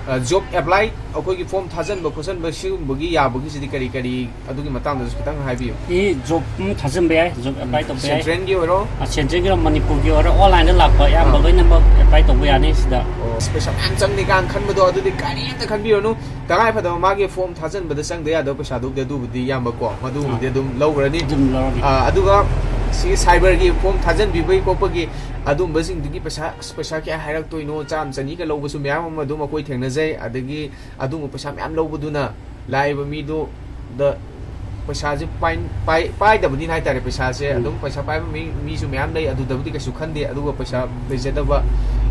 ꯖꯣꯕ ꯑꯦꯄ꯭ꯂꯥꯏ, ꯑꯩꯈꯣꯏꯒꯤ ꯐꯣꯝ ꯊꯥꯖꯟꯕ ꯈꯣꯠꯆꯟꯕ ꯁꯤꯒꯨꯝꯕꯒꯤ ꯌꯥꯕꯒꯤꯁꯤꯗꯤ ꯀꯔꯤ ꯀꯔꯤ, ꯑꯗꯨꯒꯤ ꯃꯇꯥꯡꯗꯁꯨ ꯈꯤꯇꯪ ꯍꯥꯏꯕꯤꯌꯨ꯫ ꯁꯤ ꯖꯣꯕ ꯊꯥꯖꯤꯟꯕ ꯌꯥꯏ, ꯖꯣꯕ ꯑꯦꯄ꯭ꯂꯥꯏ ꯇꯧꯕ ꯌꯥꯏ꯫ ꯁꯦꯟꯇ꯭ꯔꯦꯜꯒꯤ ꯑꯣꯏꯔꯣ? ꯁꯦꯟꯇ꯭ꯔꯦꯜꯒꯤꯔꯣ ꯃꯅꯤꯄꯨꯔꯒꯤ ꯑꯣꯏꯔꯣ, ꯑꯣꯟꯂꯥꯏꯟꯗ ꯂꯥꯛꯄ ꯑꯌꯥꯝꯕ ꯂꯣꯏꯅꯃꯛ ꯑꯦꯄ꯭ꯂꯥꯏ ꯇꯧꯕ ꯌꯥꯅꯤ ꯁꯤꯗ꯫ ꯑꯣ, ꯄꯩꯁꯥ ꯃꯌꯥꯝ ꯆꯪꯅꯤ ꯀꯥꯏꯅ ꯈꯟꯕꯗꯣ ꯑꯗꯨꯗꯤ ꯀꯔꯤꯝꯇ ꯈꯟꯕꯤꯔꯨꯅꯨ꯫ ꯇꯉꯥꯏ ꯐꯗꯕ ꯃꯥꯒꯤ ꯐꯣꯝ ꯊꯥꯖꯤꯟꯕꯗ ꯆꯪꯗ ꯌꯥꯗꯕ ꯄꯩꯁꯥꯗꯨꯕꯨꯗꯤ, ꯑꯗꯨꯕꯨꯗꯤ ꯏꯌꯥꯝꯕ ꯀꯣ, ꯃꯗꯨꯕꯨꯗꯤ ꯑꯗꯨꯝ ꯂꯧꯈ꯭ꯔꯅꯤ꯫ ꯑꯗꯨꯝ ꯂꯧꯔꯅꯤ꯫ ꯑꯥ, ꯑꯗꯨꯒ ꯁꯤ ꯁꯥꯏꯕꯔꯒꯤ ꯐꯣꯝ ꯊꯥꯖꯤꯟꯕꯤꯕꯒꯤ ꯈꯣꯠꯄꯒꯤ ꯑꯗꯨꯝꯕꯁꯤꯡꯗꯨꯒꯤ ꯄꯩꯁꯥ, ꯑꯁ, ꯄꯩꯁꯥ ꯀꯌꯥ ꯍꯥꯏꯔꯛꯇꯣꯏꯅꯣ, ꯆꯥꯝꯃ ꯆꯅꯤꯒ ꯂꯧꯕꯁꯨ ꯃꯌꯥꯝ ꯑꯃ ꯑꯗꯨꯝ ꯑꯩꯈꯣꯏ ꯊꯦꯡꯅꯖꯩ꯫ ꯑꯗꯒꯤ ꯑꯗꯨꯒꯨꯝꯕ ꯄꯩꯁꯥ ꯃꯌꯥꯝ ꯂꯧꯕꯗꯨꯅ ꯂꯥꯛꯏꯕ ꯃꯤꯗꯨꯗ ꯄꯩꯁꯥꯁꯦ ꯄꯥꯏ-, ꯄꯥꯏ-, ꯄꯥꯏꯗꯕꯅꯤꯅ ꯍꯥꯏꯇꯥꯔꯦ, ꯄꯩꯁꯥꯁꯦ꯫ ꯎꯝ꯫ ꯑꯗꯨꯝ ꯄꯩꯁꯥ ꯄꯥꯏꯕ ꯃꯤ, ꯃꯤꯁꯨ ꯃꯌꯥꯝ ꯂꯩ, ꯑꯗꯨꯗꯕꯨꯗꯤ ꯀꯩꯁꯨ ꯈꯟꯗꯦ꯫ ꯑꯗꯨꯒ ꯄꯩꯁꯥ ꯂꯩꯖꯗꯕ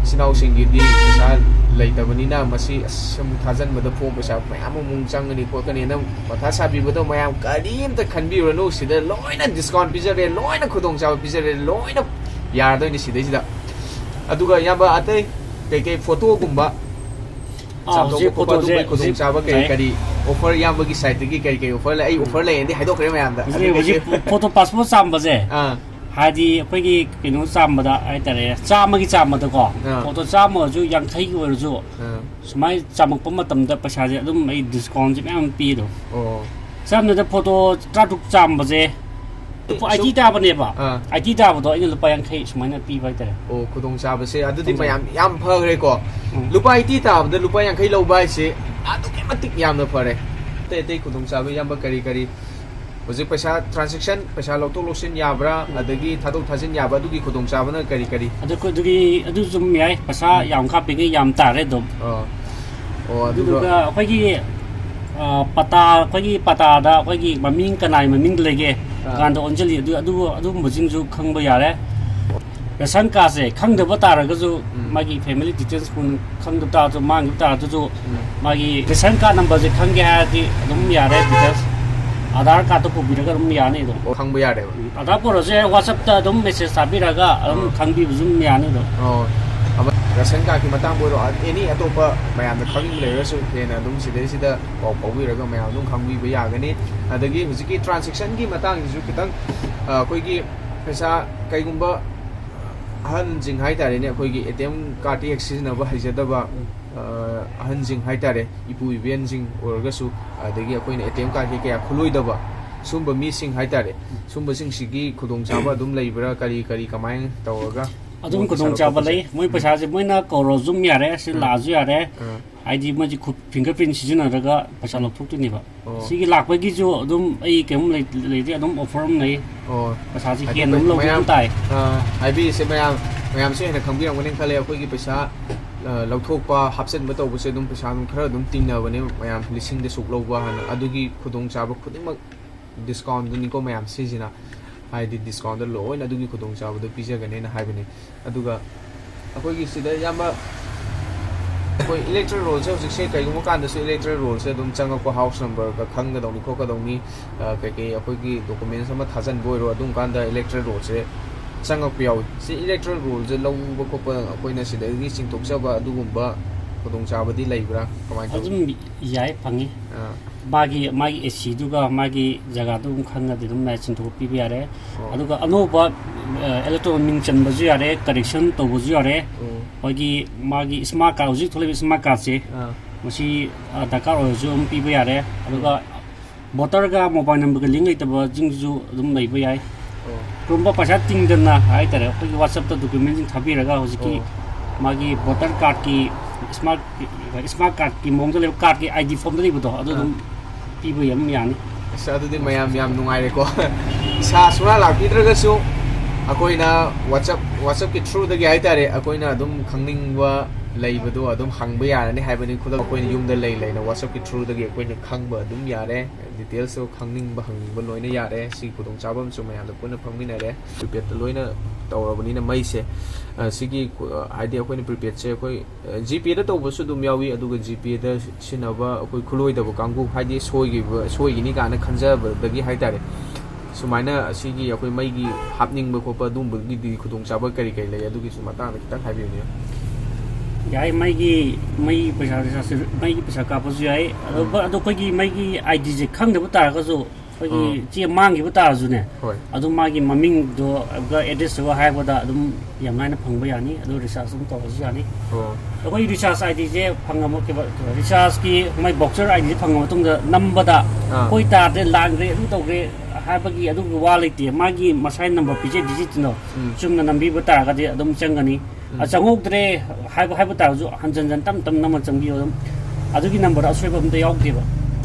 ꯏꯆꯤꯟ ꯏꯅꯥꯎꯁꯤꯡꯒꯤꯗꯤ ꯄꯩꯁꯥ ꯂꯩꯇꯕꯅꯤꯅ ꯃꯁꯤ ꯑꯁ ꯑꯃꯨꯛ ꯊꯥꯖꯟꯕꯗ ꯐꯣꯝ ꯄꯩꯁꯥ ꯃꯌꯥꯝ ꯑꯃꯨꯛ ꯆꯪꯒꯅꯤ ꯈꯣꯠꯀꯅꯤꯅ ꯃꯊꯥ ꯁꯥꯕꯤꯕꯗꯣ ꯃꯌꯥꯝ ꯀꯔꯤꯝꯇ ꯈꯟꯕꯤꯔꯨꯔꯅꯨ꯫ ꯁꯤꯗ ꯂꯣꯏꯅ ꯗꯤꯁꯀꯥꯎꯟ ꯄꯤꯖꯔꯦ, ꯂꯣꯏꯅ ꯈꯨꯗꯣꯡꯆꯥꯕ ꯄꯤꯖꯔꯦ, ꯂꯣꯏꯅ ꯌꯥꯔꯗꯣꯏꯅꯤ ꯁꯤꯗꯩꯁꯤꯗ꯫ ꯑꯗꯨꯒ ꯏꯌꯥꯝꯕ, ꯑꯇꯩ ꯀꯩꯀꯩ ꯐꯣꯇꯣꯒꯨꯝꯕ ꯑꯥ, ꯆꯥꯝꯊꯣꯛꯄ ꯍꯧꯖꯤꯛ ꯈꯣꯠꯄ ꯐꯣꯇꯣꯁꯦ ꯑꯗꯨꯝꯕꯩ ꯍꯧꯖꯤꯛ ꯈꯨꯗꯣꯡꯆꯥꯕ ꯀꯔꯤ ꯂꯩ꯫ ꯀꯔꯤ, ꯑꯣꯐꯔ ꯏꯌꯥꯝꯕꯒꯤ ꯁꯥꯏꯠꯇꯒꯤ ꯀꯔꯤ ꯀꯔꯤ ꯑꯣꯐꯔ ꯂꯩ? ꯑꯩꯗꯤ ꯍꯥꯏꯗꯣꯛꯈ꯭ꯔꯦ ꯃꯌꯥꯝꯗ꯫ ꯍꯧꯖꯤꯛ, ꯑꯗꯨ ꯍꯧꯖꯤꯛ ꯀꯩꯀꯩ? ꯐꯣꯇꯣ ꯄꯥꯁꯄꯣꯔꯠ ꯆꯥꯝꯕꯁꯦ, ꯑꯥ, ꯍꯥꯏꯗꯤ ꯑꯩꯈꯣꯏꯒꯤ ꯀꯩꯅꯣ ꯆꯥꯝꯕꯗ ꯍꯥꯏꯇꯥꯔꯦ, ꯆꯥꯝꯃꯒꯤ ꯆꯥꯝꯕꯗꯀꯣ, ꯑꯥ꯫ ꯐꯣꯇꯣ ꯆꯥꯝꯃ ꯑꯣꯏꯔꯁꯨ, ꯌꯥꯡꯈꯩꯒꯤ ꯑꯣꯏꯔꯁꯨ, ꯑꯥ꯫ ꯁꯨꯃꯥꯏꯅ ꯆꯥꯝꯃꯛꯄ ꯃꯇꯝꯗ ꯄꯩꯁꯥꯁꯦ ꯑꯗꯨꯝ ꯑꯩ ꯗꯤꯁꯀꯥꯎꯟꯁꯦ ꯃꯌꯥꯝ ꯄꯤꯗꯣ꯫ ꯑꯣ꯫ ꯆꯥꯝꯗꯨꯗ ꯐꯣꯇꯣ ꯇꯔꯥꯇꯔꯨꯛ ꯆꯥꯝꯕꯁꯦ ꯂꯨꯄꯥ ꯁꯨꯝ ꯑꯥꯏꯇꯤ ꯇꯥꯕꯅꯦꯕ꯫ ꯑꯥ꯫ ꯑꯥꯏꯇꯤ ꯇꯥꯕꯗꯣ ꯑꯩꯅ ꯂꯨꯄꯥ ꯌꯥꯡꯈꯩ ꯁꯨꯃꯥꯏꯅ ꯄꯤꯕ ꯍꯥꯏꯇꯥꯔꯦ꯫ ꯑꯣ, ꯈꯨꯗꯣꯡꯆꯥꯕꯁꯦ ꯑꯗꯨꯗꯤ ꯎꯝ꯫ ꯃꯌꯥꯝ ꯌꯥꯝ ꯐꯈ꯭ꯔꯦꯀꯣ꯫ ꯎꯝ꯫ ꯂꯨꯄꯥ ꯑꯥꯏꯇꯤ ꯇꯥꯕꯗ ꯂꯨꯄꯥ ꯌꯥꯡꯈꯩ ꯂꯧꯕ ꯍꯥꯏꯁꯦ ꯑꯗꯨꯛꯀꯤ ꯃꯇꯤꯛ ꯌꯥꯝꯅ ꯐꯔꯦ꯫ ꯑꯇꯩ ꯑꯇꯩ ꯈꯨꯗꯣꯡꯆꯥꯕ ꯏꯌꯥꯝꯕ ꯀꯔꯤ ꯀꯔꯤ? ꯍꯧꯖꯤꯛ ꯄꯩꯁꯥ ꯇ꯭ꯔꯥꯟꯖꯦꯛꯁꯟ, ꯄꯩꯁꯥ ꯂꯧꯊꯣꯛ ꯂꯧꯁꯤꯟ ꯌꯥꯕ꯭ꯔꯥ, ꯑꯗꯒꯤ ꯊꯥꯗꯣꯛ ꯊꯥꯖꯤꯟ ꯌꯥꯕ꯭ꯔꯥ, ꯑꯗꯨꯒꯤ ꯈꯨꯗꯣꯡꯆꯥꯕꯅ ꯀꯔꯤ ꯀꯔꯤ? ꯑꯗꯨ ꯑꯩꯈꯣꯏ ꯑꯗꯨꯒꯤ, ꯑꯗꯨꯁꯨ ꯑꯗꯨꯝ ꯌꯥꯏ, ꯄꯩꯁꯥ ꯌꯥꯝ ꯀꯥꯞꯄꯤꯉꯩ ꯌꯥꯝ ꯇꯥꯔꯦ ꯑꯗꯨꯝ꯫ ꯑꯣ꯫ ꯑꯣ, ꯑꯗꯨꯒ ꯑꯗꯨꯗꯨꯒ ꯑꯩꯈꯣꯏꯒꯤ, ꯑ, ꯄꯇꯥ, ꯑꯩꯈꯣꯏꯒꯤ ꯄꯇꯥꯗ ꯑꯩꯈꯣꯏꯒꯤ ꯃꯃꯤꯡ ꯀꯅꯥꯏ ꯃꯃꯤꯡ ꯂꯩꯒꯦ, ꯑꯥ꯫ ꯀꯥꯟꯗ ꯑꯣꯟꯁꯤꯜꯂꯤ, ꯑꯗꯨ, ꯑꯗꯨ, ꯑꯗꯨꯒꯨꯝꯕꯁꯤꯡꯁꯨ ꯈꯪꯕ ꯌꯥꯔꯦ꯫ ꯔꯦꯁꯟ ꯀꯥꯔꯗꯁꯦ ꯈꯪꯗꯕ ꯇꯥꯔꯒꯁꯨ, ꯎꯝ꯫ ꯃꯥꯒꯤ ꯐꯦꯃꯤꯂꯤ ꯗꯤꯇꯦꯜꯁ ꯈꯪꯗꯕ ꯇꯥꯔꯁꯨ, ꯃꯥꯡꯈꯤꯕ ꯇꯥꯔꯒꯁꯨ, ꯎꯝ꯫ ꯃꯥꯒꯤ ꯔꯦꯁꯟ ꯀꯥꯔꯗ ꯅꯝꯕꯔꯁꯦ ꯈꯪꯒꯦ ꯍꯥꯏꯔꯗꯤ ꯑꯗꯨꯝ ꯌꯥꯔꯦ, ꯗꯤꯇꯦꯜꯁ꯫ ꯑꯙꯥꯔ ꯀꯥꯔꯗꯇꯣ ꯄꯨꯕꯤꯔꯒ ꯑꯗꯨꯝ ꯌꯥꯅꯤ ꯑꯗꯨꯝ꯫ ꯑꯣ, ꯈꯪꯕ ꯌꯥꯔꯦꯕ꯫ ꯑꯙꯥꯔ ꯄꯨꯔꯛꯑꯁꯨ ꯌꯥꯏ, WhatsApp-ꯇ ꯑꯗꯨꯝ ꯃꯦꯁꯦꯖ ꯊꯥꯕꯤꯔꯒ ꯑꯗꯨꯝ ꯑꯥ꯫ ꯈꯪꯕꯤꯕꯁꯨ ꯑꯗꯨꯝ ꯌꯥꯅꯤ ꯑꯗꯨꯝ꯫ ꯑꯣ, ꯑꯃ ꯔꯦꯁꯟ ꯀꯥꯔꯗꯀꯤ ꯃꯇꯥꯡꯗ ꯑꯣꯏꯔꯣ, ꯑꯦꯅꯤ ꯑꯇꯣꯞꯄ ꯃꯌꯥꯝꯗ ꯈꯪꯅꯤꯡꯕ ꯂꯩꯔꯒꯁꯨ ꯍꯦꯟꯅ ꯑꯗꯨꯝ ꯁꯤꯗꯩꯁꯤꯗ ꯄꯥꯎ ꯐꯥꯎꯕꯤꯔꯒ ꯃꯌꯥꯝ ꯑꯗꯨꯝ ꯈꯪꯕꯤꯕ ꯌꯥꯒꯅꯤ꯫ ꯑꯗꯒꯤ ꯍꯧꯖꯤꯛꯀꯤ ꯇ꯭ꯔꯥꯟꯖꯦꯛꯁꯟꯒꯤ ꯃꯇꯥꯡꯁꯤꯁꯨ ꯈꯤꯇꯪ, ꯑ, ꯑꯩꯈꯣꯏꯒꯤ ꯄꯩꯁꯥ ꯀꯩꯒꯨꯝꯕ ꯑꯍꯟꯁꯤꯡ ꯍꯥꯏꯇꯥꯔꯦꯅꯦ, ꯑꯩꯈꯣꯏꯒꯤ ꯑꯦ ꯇꯤ ꯑꯦꯝ ꯀꯥꯔꯗꯇꯤ ꯍꯦꯛ ꯁꯤꯖꯤꯟꯅꯕ ꯍꯩꯖꯗꯕ, ꯑ, ꯑꯍꯟꯁꯤꯡ ꯍꯥꯏꯇꯥꯔꯦ, ꯏꯄꯨ ꯏꯕꯦꯟꯁꯤꯡ ꯑꯣꯏꯔꯒꯁꯨ, ꯑꯗꯒꯤ ꯑꯩꯈꯣꯏꯅ ꯑꯦ ꯇꯤ ꯑꯦꯝ ꯀꯥꯔꯗꯁꯦ ꯀꯌꯥ ꯈꯨꯂꯣꯏꯗꯕ, ꯁꯨꯝꯕ ꯃꯤꯁꯤꯡ ꯍꯥꯏꯇꯥꯔꯦ, ꯁꯨꯝꯕꯁꯤꯡꯁꯤꯒꯤ ꯈꯨꯗꯣꯡꯆꯥꯕ ꯑꯗꯨꯝ ꯂꯩꯕ꯭ꯔꯥ? ꯀꯔꯤ ꯀꯔꯤ ꯀꯃꯥꯏꯅ ꯇꯧꯔꯒ ꯑꯗꯨꯝ ꯃꯣꯏ ꯄꯩꯁꯥ ꯈꯨꯗꯣꯡꯆꯥꯕ ꯂꯧꯊꯣꯛꯄꯁꯦ? ꯂꯩ꯫ ꯃꯣꯏ ꯎꯝ꯫ ꯄꯩꯁꯥꯁꯦ ꯃꯣꯏꯅ ꯀꯧꯔꯁꯨ ꯑꯗꯨꯝ ꯌꯥꯔꯦ, ꯁꯤ ꯎꯝ꯫ ꯂꯥꯛꯑꯁꯨ ꯌꯥꯔꯦ꯫ ꯑꯥ꯫ ꯍꯥꯏꯗꯤ ꯃꯣꯏꯁꯦ ꯈꯨꯠ ꯐꯤꯡꯒꯔ ꯄ꯭ꯔꯤꯟ ꯁꯤꯖꯤꯟꯅꯔꯒ ꯄꯩꯁꯥ ꯎꯝ꯫ ꯂꯧꯊꯣꯛꯇꯣꯏꯅꯦꯕ꯫ ꯑꯣ꯫ ꯁꯤꯒꯤ ꯂꯥꯛꯄꯒꯤꯁꯨ ꯑꯗꯨꯝ ꯑꯩ ꯀꯩꯝ ꯂꯩ-, ꯂꯩꯇꯦ, ꯑꯗꯨꯝ ꯑꯣꯐꯔ ꯑꯃ ꯂꯩ꯫ ꯑꯣ꯫ ꯄꯩꯁꯥꯁꯤ ꯑꯗꯨ ꯍꯦꯟꯅ ꯑꯗꯨꯝ ꯂꯧꯕ ꯃꯌꯥꯝ, ꯑꯗꯨꯝ ꯇꯥꯏ꯫ ꯑ, ꯍꯥꯏꯕꯤꯔꯤꯁꯦ ꯃꯌꯥꯝ, ꯃꯌꯥꯝꯁꯨ ꯍꯦꯟꯅ ꯈꯪꯕꯤꯔꯝꯒꯅꯤ ꯈꯜꯂꯦ꯫ ꯑꯩꯈꯣꯏꯒꯤ ꯄꯩꯁꯥ, ꯑ, ꯂꯧꯊꯣꯛꯄ, ꯍꯥꯞꯆꯤꯟꯕ ꯇꯧꯕꯁꯦ ꯑꯗꯨꯝ ꯄꯩꯁꯥ ꯑꯗꯨꯝ ꯈꯔ ꯑꯗꯨꯝ ꯇꯤꯡꯅꯕꯅꯦ ꯃꯌꯥꯝ, ꯂꯤꯁꯤꯡꯗ ꯁꯨꯛ ꯂꯧꯕ ꯍꯥꯏꯅ꯫ ꯑꯗꯨꯒꯤ ꯈꯨꯗꯣꯡꯆꯥꯕ ꯈꯨꯗꯤꯡꯃꯛ ꯗꯤꯁꯀꯥꯎꯟꯗꯨꯅꯤꯀꯣ ꯃꯌꯥꯝ ꯁꯤꯁꯤꯅ, ꯍꯥꯏꯗꯤ ꯗꯤꯁꯀꯥꯎꯟꯗ ꯂꯣꯏꯅ ꯑꯗꯨꯒꯤ ꯈꯨꯗꯣꯡꯆꯥꯕꯗꯣ ꯄꯤꯖꯒꯅꯦꯅ ꯍꯥꯏꯕꯅꯤ꯫ ꯑꯗꯨꯒ ꯑꯩꯈꯣꯏꯒꯤ ꯁꯤꯗ ꯏꯌꯥꯝꯕ, ꯑꯩꯈꯣꯏ ꯏꯂꯦꯛꯇ꯭ꯔꯤꯛ ꯔꯣꯜꯁꯦ ꯍꯧꯖꯤꯛꯁꯦ ꯀꯩꯒꯨꯝꯕ ꯀꯥꯟꯗꯁꯨ ꯏꯂꯦꯛꯇ꯭ꯔꯤꯛ ꯔꯣꯜꯁꯦ ꯑꯗꯨꯝ ꯆꯪꯉꯛꯄ, ꯍꯥꯎꯁ ꯅꯝꯕꯔꯒ ꯈꯪꯒꯗꯧꯅꯤ ꯈꯣꯠꯀꯗꯧꯅꯤ, ꯑ, ꯀꯩꯀꯩ ꯑꯩꯈꯣꯏꯒꯤ ꯗꯣꯀꯨꯃꯦꯟꯁ ꯑꯃ ꯊꯥꯖꯟꯕ ꯑꯣꯏꯔꯣ, ꯑꯗꯨꯝ ꯀꯥꯟꯗ ꯏꯂꯦꯛꯇ꯭ꯔꯤꯛ ꯔꯣꯜꯁꯦ ꯆꯪꯉꯛꯄ ꯌꯥꯎꯏ꯫ ꯁꯤ ꯏꯂꯦꯛꯇ꯭ꯔꯤꯛ ꯔꯣꯜꯁꯦ ꯂꯧꯕ ꯈꯣꯠꯄ ꯑꯩꯈꯣꯏꯅ ꯁꯤꯗꯒꯤ ꯆꯤꯡꯊꯣꯛꯆꯕ ꯑꯗꯨꯒꯨꯝꯕ ꯈꯨꯗꯣꯡꯆꯥꯕꯗꯤ ꯂꯩꯕ꯭ꯔꯥ? ꯀꯃꯥꯏꯅ ꯇꯧꯏ? ꯑꯗꯨꯝ ꯌꯥꯏ, ꯐꯪꯉꯤ꯫ ꯑꯥ꯫ ꯃꯥꯒꯤ, ꯃꯥꯒꯤ ꯑꯦ ꯁꯤꯗꯨꯒ ꯃꯥꯒꯤ ꯖꯒꯥꯗꯨ ꯑꯗꯨꯝ ꯈꯪꯉꯗꯤ ꯑꯗꯨꯝ ꯆꯤꯡꯊꯣꯛꯄꯤꯕ ꯌꯥꯔꯦ꯫ ꯑꯣ꯫ ꯑꯗꯨꯒ ꯑꯅꯧꯕ, ꯑ, ꯏꯂꯦꯛꯇ꯭ꯔꯣꯟ ꯃꯤꯡ ꯆꯟꯕꯁꯨ ꯌꯥꯔꯦ, ꯀꯔꯦꯛꯁꯟ ꯇꯧꯕꯁꯨ ꯌꯥꯔꯦ꯫ ꯑꯣ꯫ ꯑꯩꯈꯣꯏꯒꯤ ꯃꯥꯒꯤ ꯏꯁꯃꯥꯔꯠ ꯀꯥꯔꯗ, ꯍꯧꯖꯤꯛ ꯊꯣꯛꯂꯛꯏꯕ ꯏꯁꯃꯥꯔꯠ ꯀꯥꯔꯗꯁꯦ, ꯑꯥ꯫ ꯃꯁꯤ, ꯑ, ꯗꯔꯀꯥꯔ ꯑꯣꯏꯔꯁꯨ ꯑꯗꯨꯝ ꯄꯤꯕ ꯌꯥꯔꯦ꯫ ꯑꯗꯨꯒ ꯎꯝ꯫ ꯚꯣꯇꯔꯒ ꯃꯣꯕꯥꯏꯜ ꯅꯝꯕꯔꯒ ꯂꯤꯡ ꯂꯩꯇꯕꯁꯤꯡꯁꯨ ꯑꯗꯨꯝ ꯂꯩꯕ ꯌꯥꯏ꯫ ꯑꯣ꯫ ꯀꯔꯤꯒꯨꯝꯕ ꯄꯩꯁꯥ ꯇꯤꯡꯗꯅ ꯍꯥꯏꯇꯥꯔꯦ, ꯑꯩꯈꯣꯏꯒꯤ WhatsApp-ꯇ ꯗꯣꯀꯨꯃꯦꯟꯁꯤꯡ ꯊꯥꯕꯤꯔꯒ ꯍꯧꯖꯤꯛꯀꯤ ꯑꯣ꯫ ꯃꯥꯒꯤ ꯚꯣꯇꯔ ꯀꯥꯔꯗꯀꯤ ꯏꯁꯃꯥꯔꯠ, ꯏꯁꯃꯥꯔꯠ ꯀꯥꯔꯗꯀꯤ ꯃꯑꯣꯡꯗ ꯂꯩꯕ ꯀꯥꯔꯗꯀꯤ ID form-ꯗ ꯂꯩꯕꯗꯣ, ꯑꯗꯨ ꯑꯥ꯫ ꯑꯗꯨꯝ ꯄꯤꯕ ꯑꯗꯨꯝ ꯌꯥꯅꯤ꯫ ꯑꯁ, ꯑꯗꯨꯗꯤ ꯃꯌꯥꯝ ꯌꯥꯝ ꯅꯨꯡꯉꯥꯏꯔꯦꯀꯣ꯫ ꯏꯁꯥ ꯁꯨꯡꯂꯥꯛ ꯂꯥꯛꯄꯤꯗ꯭ꯔꯒꯁꯨ ꯑꯩꯈꯣꯏꯅ WhatsApp, WhatsApp-ꯀꯤ through-ꯗꯒꯤ ꯍꯥꯏꯇꯥꯔꯦ, ꯑꯩꯈꯣꯏꯅ ꯑꯗꯨꯝ ꯈꯪꯅꯤꯡꯕ ꯂꯩꯕꯗꯣ ꯑꯗꯨꯝ ꯍꯪꯕ ꯌꯥꯔꯅꯤ ꯍꯥꯏꯕꯅꯤ꯫ ꯈꯨꯗꯝ ꯑꯩꯈꯣꯏꯅ ꯌꯨꯝꯗ ꯂꯩ ꯂꯩꯅ WhatsApp-ꯀꯤ through-ꯗꯒꯤ ꯑꯩꯈꯣꯏꯅ ꯈꯪꯕ ꯑꯗꯨꯝ ꯌꯥꯔꯦ꯫ Details-ꯇꯣ ꯈꯪꯅꯤꯡꯕ ꯍꯪꯅꯤꯡꯕ ꯂꯣꯏꯅ ꯌꯥꯔꯦ꯫ ꯁꯤꯒꯤ ꯈꯨꯗꯣꯡꯆꯥꯕ ꯑꯃꯁꯨ ꯃꯌꯥꯝꯗ ꯄꯨꯟꯅ ꯐꯪꯃꯤꯟꯅꯔꯦ꯫ Prepaid-ꯇ ꯂꯣꯏꯅ ꯇꯧꯔꯕꯅꯤꯅ ꯃꯩꯁꯦ, ꯑ, ꯁꯤꯒꯤ, ꯑ, ꯍꯥꯏꯗꯤ ꯑꯩꯈꯣꯏꯅ prepaid-ꯁꯦ ꯑꯩꯈꯣꯏ, ꯑ, GPay-ꯗ ꯇꯧꯕꯁꯨ ꯑꯗꯨꯝ ꯌꯥꯎꯏ, ꯑꯗꯨꯒ GPay-ꯗ ꯁꯤꯖꯤꯟꯅꯕ ꯑꯩꯈꯣꯏ ꯈꯨꯂꯣꯏꯗꯕ ꯀꯥꯡꯕꯨ, ꯍꯥꯏꯗꯤ ꯁꯣꯏꯈꯤꯕ, ꯁꯣꯏꯈꯤꯅꯤ ꯀꯥꯏꯅ ꯈꯟꯖꯕꯗꯒꯤ ꯍꯥꯏꯇꯥꯔꯦ, ꯁꯨꯃꯥꯏꯅ ꯑꯁꯤꯒꯤ ꯑꯩꯈꯣꯏ ꯃꯩꯒꯤ ꯍꯥꯞꯅꯤꯡꯕ ꯈꯣꯠꯄ ꯑꯗꯨꯒꯨꯝꯕꯒꯤꯗꯤ ꯈꯨꯗꯣꯡꯆꯥꯕ ꯀꯔꯤ ꯀꯔꯤ ꯂꯩ? ꯑꯗꯨꯒꯤꯁꯨ ꯃꯇꯥꯡꯗ ꯈꯤꯇꯪ ꯍꯥꯏꯕꯤꯌꯨꯅꯦ꯫ ꯌꯥꯏ, ꯃꯩꯒꯤ, ꯃꯩ ꯄꯩꯁꯥ, ꯃꯩꯒꯤ ꯄꯩꯁꯥ ꯀꯥꯞꯄꯁꯨ ꯌꯥꯏ꯫ ꯑꯗꯣ, ꯎꯝ꯫ ꯑꯗꯣ ꯑꯩꯈꯣꯏꯒꯤ ꯃꯩꯒꯤ ID-ꯁꯦ ꯈꯪꯗꯕ ꯇꯥꯔꯒꯁꯨ, ꯑꯩꯈꯣꯏꯒꯤ ꯎꯝ꯫ ꯆꯦ ꯃꯥꯡꯈꯤꯕ ꯇꯥꯔꯁꯨꯅꯦ, ꯍꯣꯏ꯫ ꯑꯗꯨꯝ ꯃꯥꯒꯤ ꯃꯃꯤꯡꯗꯨꯒ address ꯇꯨꯒ ꯍꯥꯏꯕꯗ ꯑꯗꯨꯝ ꯌꯥꯝ ꯂꯥꯏꯅ ꯐꯪꯕ ꯌꯥꯅꯤ꯫ ꯑꯗꯨ recharge ꯑꯗꯨꯝ ꯇꯧꯔꯁꯨ ꯌꯥꯅꯤ꯫ ꯑꯣ꯫ ꯑꯩꯈꯣꯏ recharge ID ꯁꯦ ꯐꯪꯉꯕ, ꯀꯩꯕ, recharge ꯀꯤ ꯃꯥꯏ voucher ID ꯁꯦ ꯐꯪꯉ ꯃꯇꯨꯡꯗ ꯅꯝꯕꯗ ꯑꯥ꯫ ꯑꯩꯈꯣꯏ ꯇꯥꯗ꯭ꯔꯦ, ꯂꯥꯟꯈ꯭ꯔꯦ, ꯑꯗꯨ ꯇꯧꯈ꯭ꯔꯦ ꯍꯥꯏꯕꯒꯤ ꯑꯗꯨꯒꯤ ꯋꯥ ꯂꯩꯇꯦ꯫ ꯃꯥꯒꯤ ꯃꯁꯥꯏ number ꯄꯤꯖꯩ, digit ꯇꯨꯅꯣ ꯎꯝ꯫ ꯆꯨꯝꯅ ꯅꯝꯕꯤꯕ ꯇꯥꯔꯒꯗꯤ ꯑꯗꯨꯝ ꯆꯪꯒꯅꯤ꯫ ꯎꯝ꯫ ꯑ, ꯆꯪꯍꯧꯗ꯭ꯔꯦ ꯍꯥꯏꯕ, ꯍꯥꯏꯕ ꯇꯥꯔꯁꯨ ꯍꯟꯖꯟ ꯍꯟꯖꯟ ꯇꯞ ꯇꯞ ꯅꯝꯃ ꯆꯪꯕꯤꯌꯣ ꯑꯗꯨꯝ꯫ ꯑꯗꯨꯒꯤ number ꯗ ꯑꯁꯣꯏꯕ ꯑꯝꯇ ꯌꯥꯎꯗꯦꯕ꯫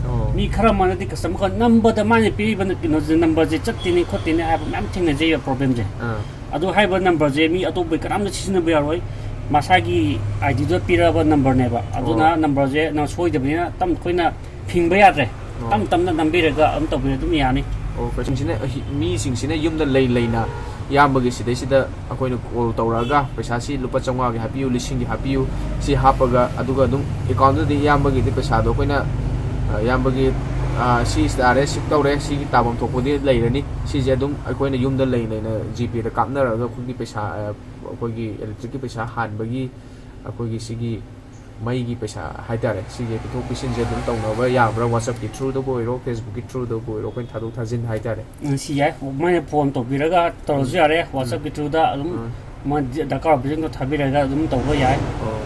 ꯑꯣ꯫ ꯃꯤ ꯈꯔ ꯑꯃꯅꯗꯤ customer ꯈꯔ ꯅꯝꯕꯗ ꯃꯥꯅ ꯄꯤꯔꯤꯕ ꯀꯩꯅꯣꯁꯦ, number ꯁꯦ ꯆꯠꯇꯦꯅꯦ ꯈꯣꯠꯇꯦꯅꯦ ꯍꯥꯏꯕ ꯃꯌꯥꯝ ꯊꯦꯡꯅꯖꯩꯕ problem ꯁꯦ꯫ ꯑꯥ꯫ ꯑꯗꯨ ꯍꯥꯏꯕ number ꯁꯦ ꯃꯤ ꯑꯇꯣꯞꯄ ꯀꯅꯥꯝꯇ ꯁꯤꯖꯤꯟꯅꯕ ꯌꯥꯔꯣꯏ꯫ ꯃꯁꯥꯒꯤ ID ꯗ ꯄꯤꯔꯛꯑꯕ number ꯅꯦꯕ꯫ ꯑꯗꯨꯅ ꯑꯣ꯫ Number ꯁꯦ ꯅꯪ ꯁꯣꯏꯗꯕꯅꯤꯅ ꯇꯞ ꯑꯩꯈꯣꯏꯅ ꯐꯤꯡꯕ ꯌꯥꯗ꯭ꯔꯦ꯫ ꯑꯣ꯫ ꯇꯞ ꯇꯞꯅ ꯅꯝꯕꯤꯔꯒ ꯑꯗꯨꯝ ꯇꯧꯕꯤꯔ ꯑꯗꯨꯝ ꯌꯥꯅꯤ꯫ ꯑꯣ, ꯀꯛꯆꯤꯡꯁꯤꯅ ꯑꯍꯤ-, ꯃꯤꯁꯤꯡꯁꯤꯅ ꯌꯨꯝꯗ ꯂꯩ ꯂꯩꯅ ꯏꯌꯥꯝꯕꯒꯤ ꯁꯤꯗꯩꯁꯤꯗ ꯑꯩꯈꯣꯏꯅ call ꯇꯧꯔꯛꯑꯒ ꯄꯩꯁꯥꯁꯤ ꯂꯨꯄꯥ ꯆꯥꯝꯃꯉꯥꯒꯤ ꯍꯥꯞꯄꯤꯌꯨ, ꯂꯤꯁꯤꯡꯒꯤ ꯍꯥꯞꯄꯤꯌꯨ, ꯁꯤ ꯍꯥꯞꯄꯒ ꯑꯗꯨꯒ ꯑꯗꯨꯝ account ꯗꯗꯤ ꯏꯌꯥꯝꯕꯒꯤꯗꯤ ꯄꯩꯁꯥꯗꯣ ꯑꯩꯈꯣꯏꯅ, ꯑ, ꯏꯌꯥꯝꯕꯒꯤ, ꯑ, ꯁꯤ ꯇꯥꯔꯦ, shift ꯇꯧꯔꯦ, ꯁꯤꯒꯤ ꯇꯥꯐꯝ ꯊꯣꯛꯄꯗꯤ ꯂꯩꯔꯅꯤ꯫ ꯁꯤꯁꯦ ꯑꯗꯨꯝ ꯑꯩꯈꯣꯏꯅ ꯌꯨꯝꯗ ꯂꯩ ꯂꯩꯅ GPay ꯗ ꯀꯥꯞꯅꯔꯒ ꯑꯩꯈꯣꯏꯒꯤ ꯄꯩꯁꯥ, ꯑ, ꯑꯩꯈꯣꯏꯒꯤ electric ꯀꯤ ꯄꯩꯁꯥ ꯍꯥꯟꯕꯒꯤ ꯑꯩꯈꯣꯏꯒꯤ ꯁꯤꯒꯤ ꯃꯩꯒꯤ ꯄꯩꯁꯥ ꯍꯥꯏꯇꯥꯔꯦ, ꯁꯤꯁꯦ ꯄꯤꯊꯣꯛ ꯄꯤꯁꯤꯟꯁꯦ ꯑꯗꯨꯝ ꯇꯧꯅꯕ ꯌꯥꯕ꯭ꯔꯥ? WhatsApp ꯀꯤ through ꯗꯕꯨ ꯑꯣꯏꯔꯣ, Facebook ꯀꯤ through ꯗꯕꯨ ꯑꯣꯏꯔꯣ, ꯑꯩꯈꯣꯏꯅ ꯊꯥꯗꯣꯛ ꯊꯥꯖꯤꯟ ꯍꯥꯏꯇꯥꯔꯦ꯫ ꯎꯝ, ꯁꯤ ꯌꯥꯏ꯫ ꯃꯣꯏꯅ phone ꯇꯧꯕꯤꯔꯒ ꯇꯧꯔꯁꯨ ꯎꯝ꯫ ꯌꯥꯔꯦ, ꯎꯝ꯫ WhatsApp ꯀꯤ through ꯗ ꯑꯗꯨꯝ ꯎꯝ꯫ ꯃꯣꯏ ꯗꯔꯀꯥꯔ ꯑꯣꯏꯕꯁꯤꯡꯗꯣ ꯊꯥꯕꯤꯔꯒ ꯑꯗꯨꯝ ꯇꯧꯕ ꯌꯥꯏ꯫ ꯑꯣ꯫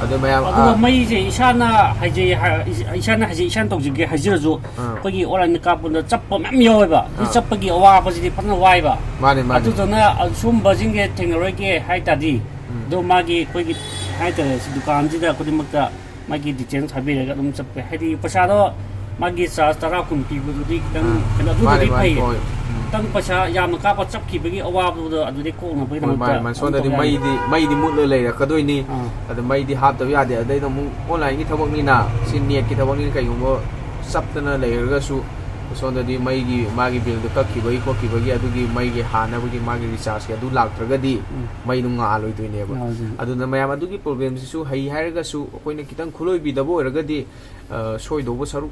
ꯑꯗꯣ ꯃꯌꯥꯝ, ꯑꯗꯨꯒ ꯑꯥ꯫ ꯃꯩꯁꯦ ꯏꯁꯥꯅ ꯍꯥꯏꯖꯩ ꯍꯥꯏ-, ꯏꯁꯥꯅ ꯍꯥꯏꯖꯩ, ꯏꯁꯥꯅ ꯇꯧꯖꯒꯦ ꯍꯥꯏꯖꯔꯁꯨ, ꯑꯥ꯫ ꯑꯩꯈꯣꯏꯒꯤ online ꯗ ꯀꯥꯞꯄꯗ ꯆꯞꯄ ꯃꯌꯥꯝ ꯌꯥꯎꯋꯦꯕ꯫ ꯑꯗꯨ ꯑꯥ꯫ ꯆꯞꯄꯒꯤ ꯑꯋꯥꯕꯁꯤꯗꯤ ꯐꯖꯅ ꯋꯥꯏꯕ꯫ ꯃꯥꯅꯦ, ꯃꯥꯅꯦ꯫ ꯑꯗꯨꯗꯨꯅ ꯑꯁꯨꯝꯕꯁꯤꯡꯁꯦ ꯊꯦꯡꯅꯔꯣꯏꯒꯦ ꯍꯥꯏ ꯇꯥꯔꯗꯤ, ꯎꯝ꯫ ꯑꯗꯣ ꯃꯥꯒꯤ ꯑꯩꯈꯣꯏꯒꯤ ꯍꯥꯏꯇꯥꯔꯦ, ꯁꯤ ꯗꯨꯀꯥꯟꯁꯤꯗ ꯈꯨꯗꯤꯡꯃꯛꯇ ꯃꯥꯒꯤ details ꯍꯥꯏꯕꯤꯔꯒ ꯑꯗꯨꯝ ꯆꯠꯄ ꯌꯥꯏ꯫ ꯍꯥꯏꯗꯤ ꯄꯩꯁꯥꯗꯣ ꯃꯥꯒꯤ charge ꯇꯔꯥ ꯀꯨꯟ ꯄꯤꯕꯗꯨꯗꯤ ꯈꯤꯇꯪ ꯑꯥ꯫ ꯀꯩꯅꯣ, ꯑꯗꯨꯅꯗꯤ ꯃꯥꯅꯦ, ꯃꯥꯅꯦ, ꯐꯩ꯫ ꯍꯣꯏ꯫ ꯎꯝ꯫ ꯈꯤꯇꯪ ꯄꯩꯁꯥ ꯌꯥꯝꯅ ꯀꯥꯞꯄ ꯆꯞꯈꯤꯕꯒꯤ ꯑꯋꯥꯕꯗꯣ ꯑꯗꯨꯗꯤ ꯀꯣꯛꯅꯕꯒꯤꯗꯃꯛꯇ ꯍꯣꯏ, ꯃꯥꯅꯦ, ꯃꯥꯅꯦ꯫ ꯑꯗꯨꯝ ꯁꯣꯝꯗꯗꯤ ꯇꯧꯕ ꯌꯥꯅꯤ꯫ ꯃꯩꯗꯤ, ꯃꯩꯗꯤ ꯃꯨꯠꯂ ꯂꯩꯔꯛꯀꯗꯣꯏꯅꯤ꯫ ꯑꯥ꯫ ꯑꯗ ꯃꯩꯗꯤ ꯍꯥꯞꯇꯕ ꯌꯥꯗꯦ꯫ ꯑꯗꯩꯗ ꯑꯃꯨꯛ online ꯒꯤ ꯊꯕꯛꯅꯤꯅ ꯁꯤ net ꯀꯤ ꯊꯕꯛꯅꯤꯅ ꯀꯩꯒꯨꯝꯕ ꯆꯞꯇꯅ ꯂꯩꯔꯒꯁꯨ ꯁꯣꯝꯗꯗꯤ ꯃꯩꯒꯤ ꯃꯥꯒꯤ bill ꯗꯨ ꯀꯛꯈꯤꯕꯒꯤ ꯈꯣꯠꯈꯤꯕꯒꯤ ꯑꯗꯨꯒꯤ ꯃꯩꯒꯤ ꯍꯥꯟꯅꯕꯒꯤ ꯃꯥꯒꯤ recharge ꯀꯤ ꯑꯗꯨ ꯂꯥꯛꯇ꯭ꯔꯒꯗꯤ ꯎꯝ꯫ ꯃꯩꯗꯨ ꯉꯥꯜꯂꯣꯏꯗꯣꯏꯅꯦꯕ꯫ ꯉꯥꯜꯂꯣꯏꯗꯣꯏꯅꯤ꯫ ꯑꯗꯨꯅ ꯃꯌꯥꯝ ꯑꯗꯨꯒꯤ problem ꯁꯤꯁꯨ ꯍꯩ ꯍꯥꯏꯔꯒꯁꯨ ꯑꯩꯈꯣꯏꯅ ꯈꯤꯇꯪ ꯈꯨꯂꯣꯏꯕꯤꯗꯕ ꯑꯣꯏꯔꯒꯗꯤ, ꯑ, ꯁꯣꯏꯗꯧꯕ ꯁꯔꯨꯛ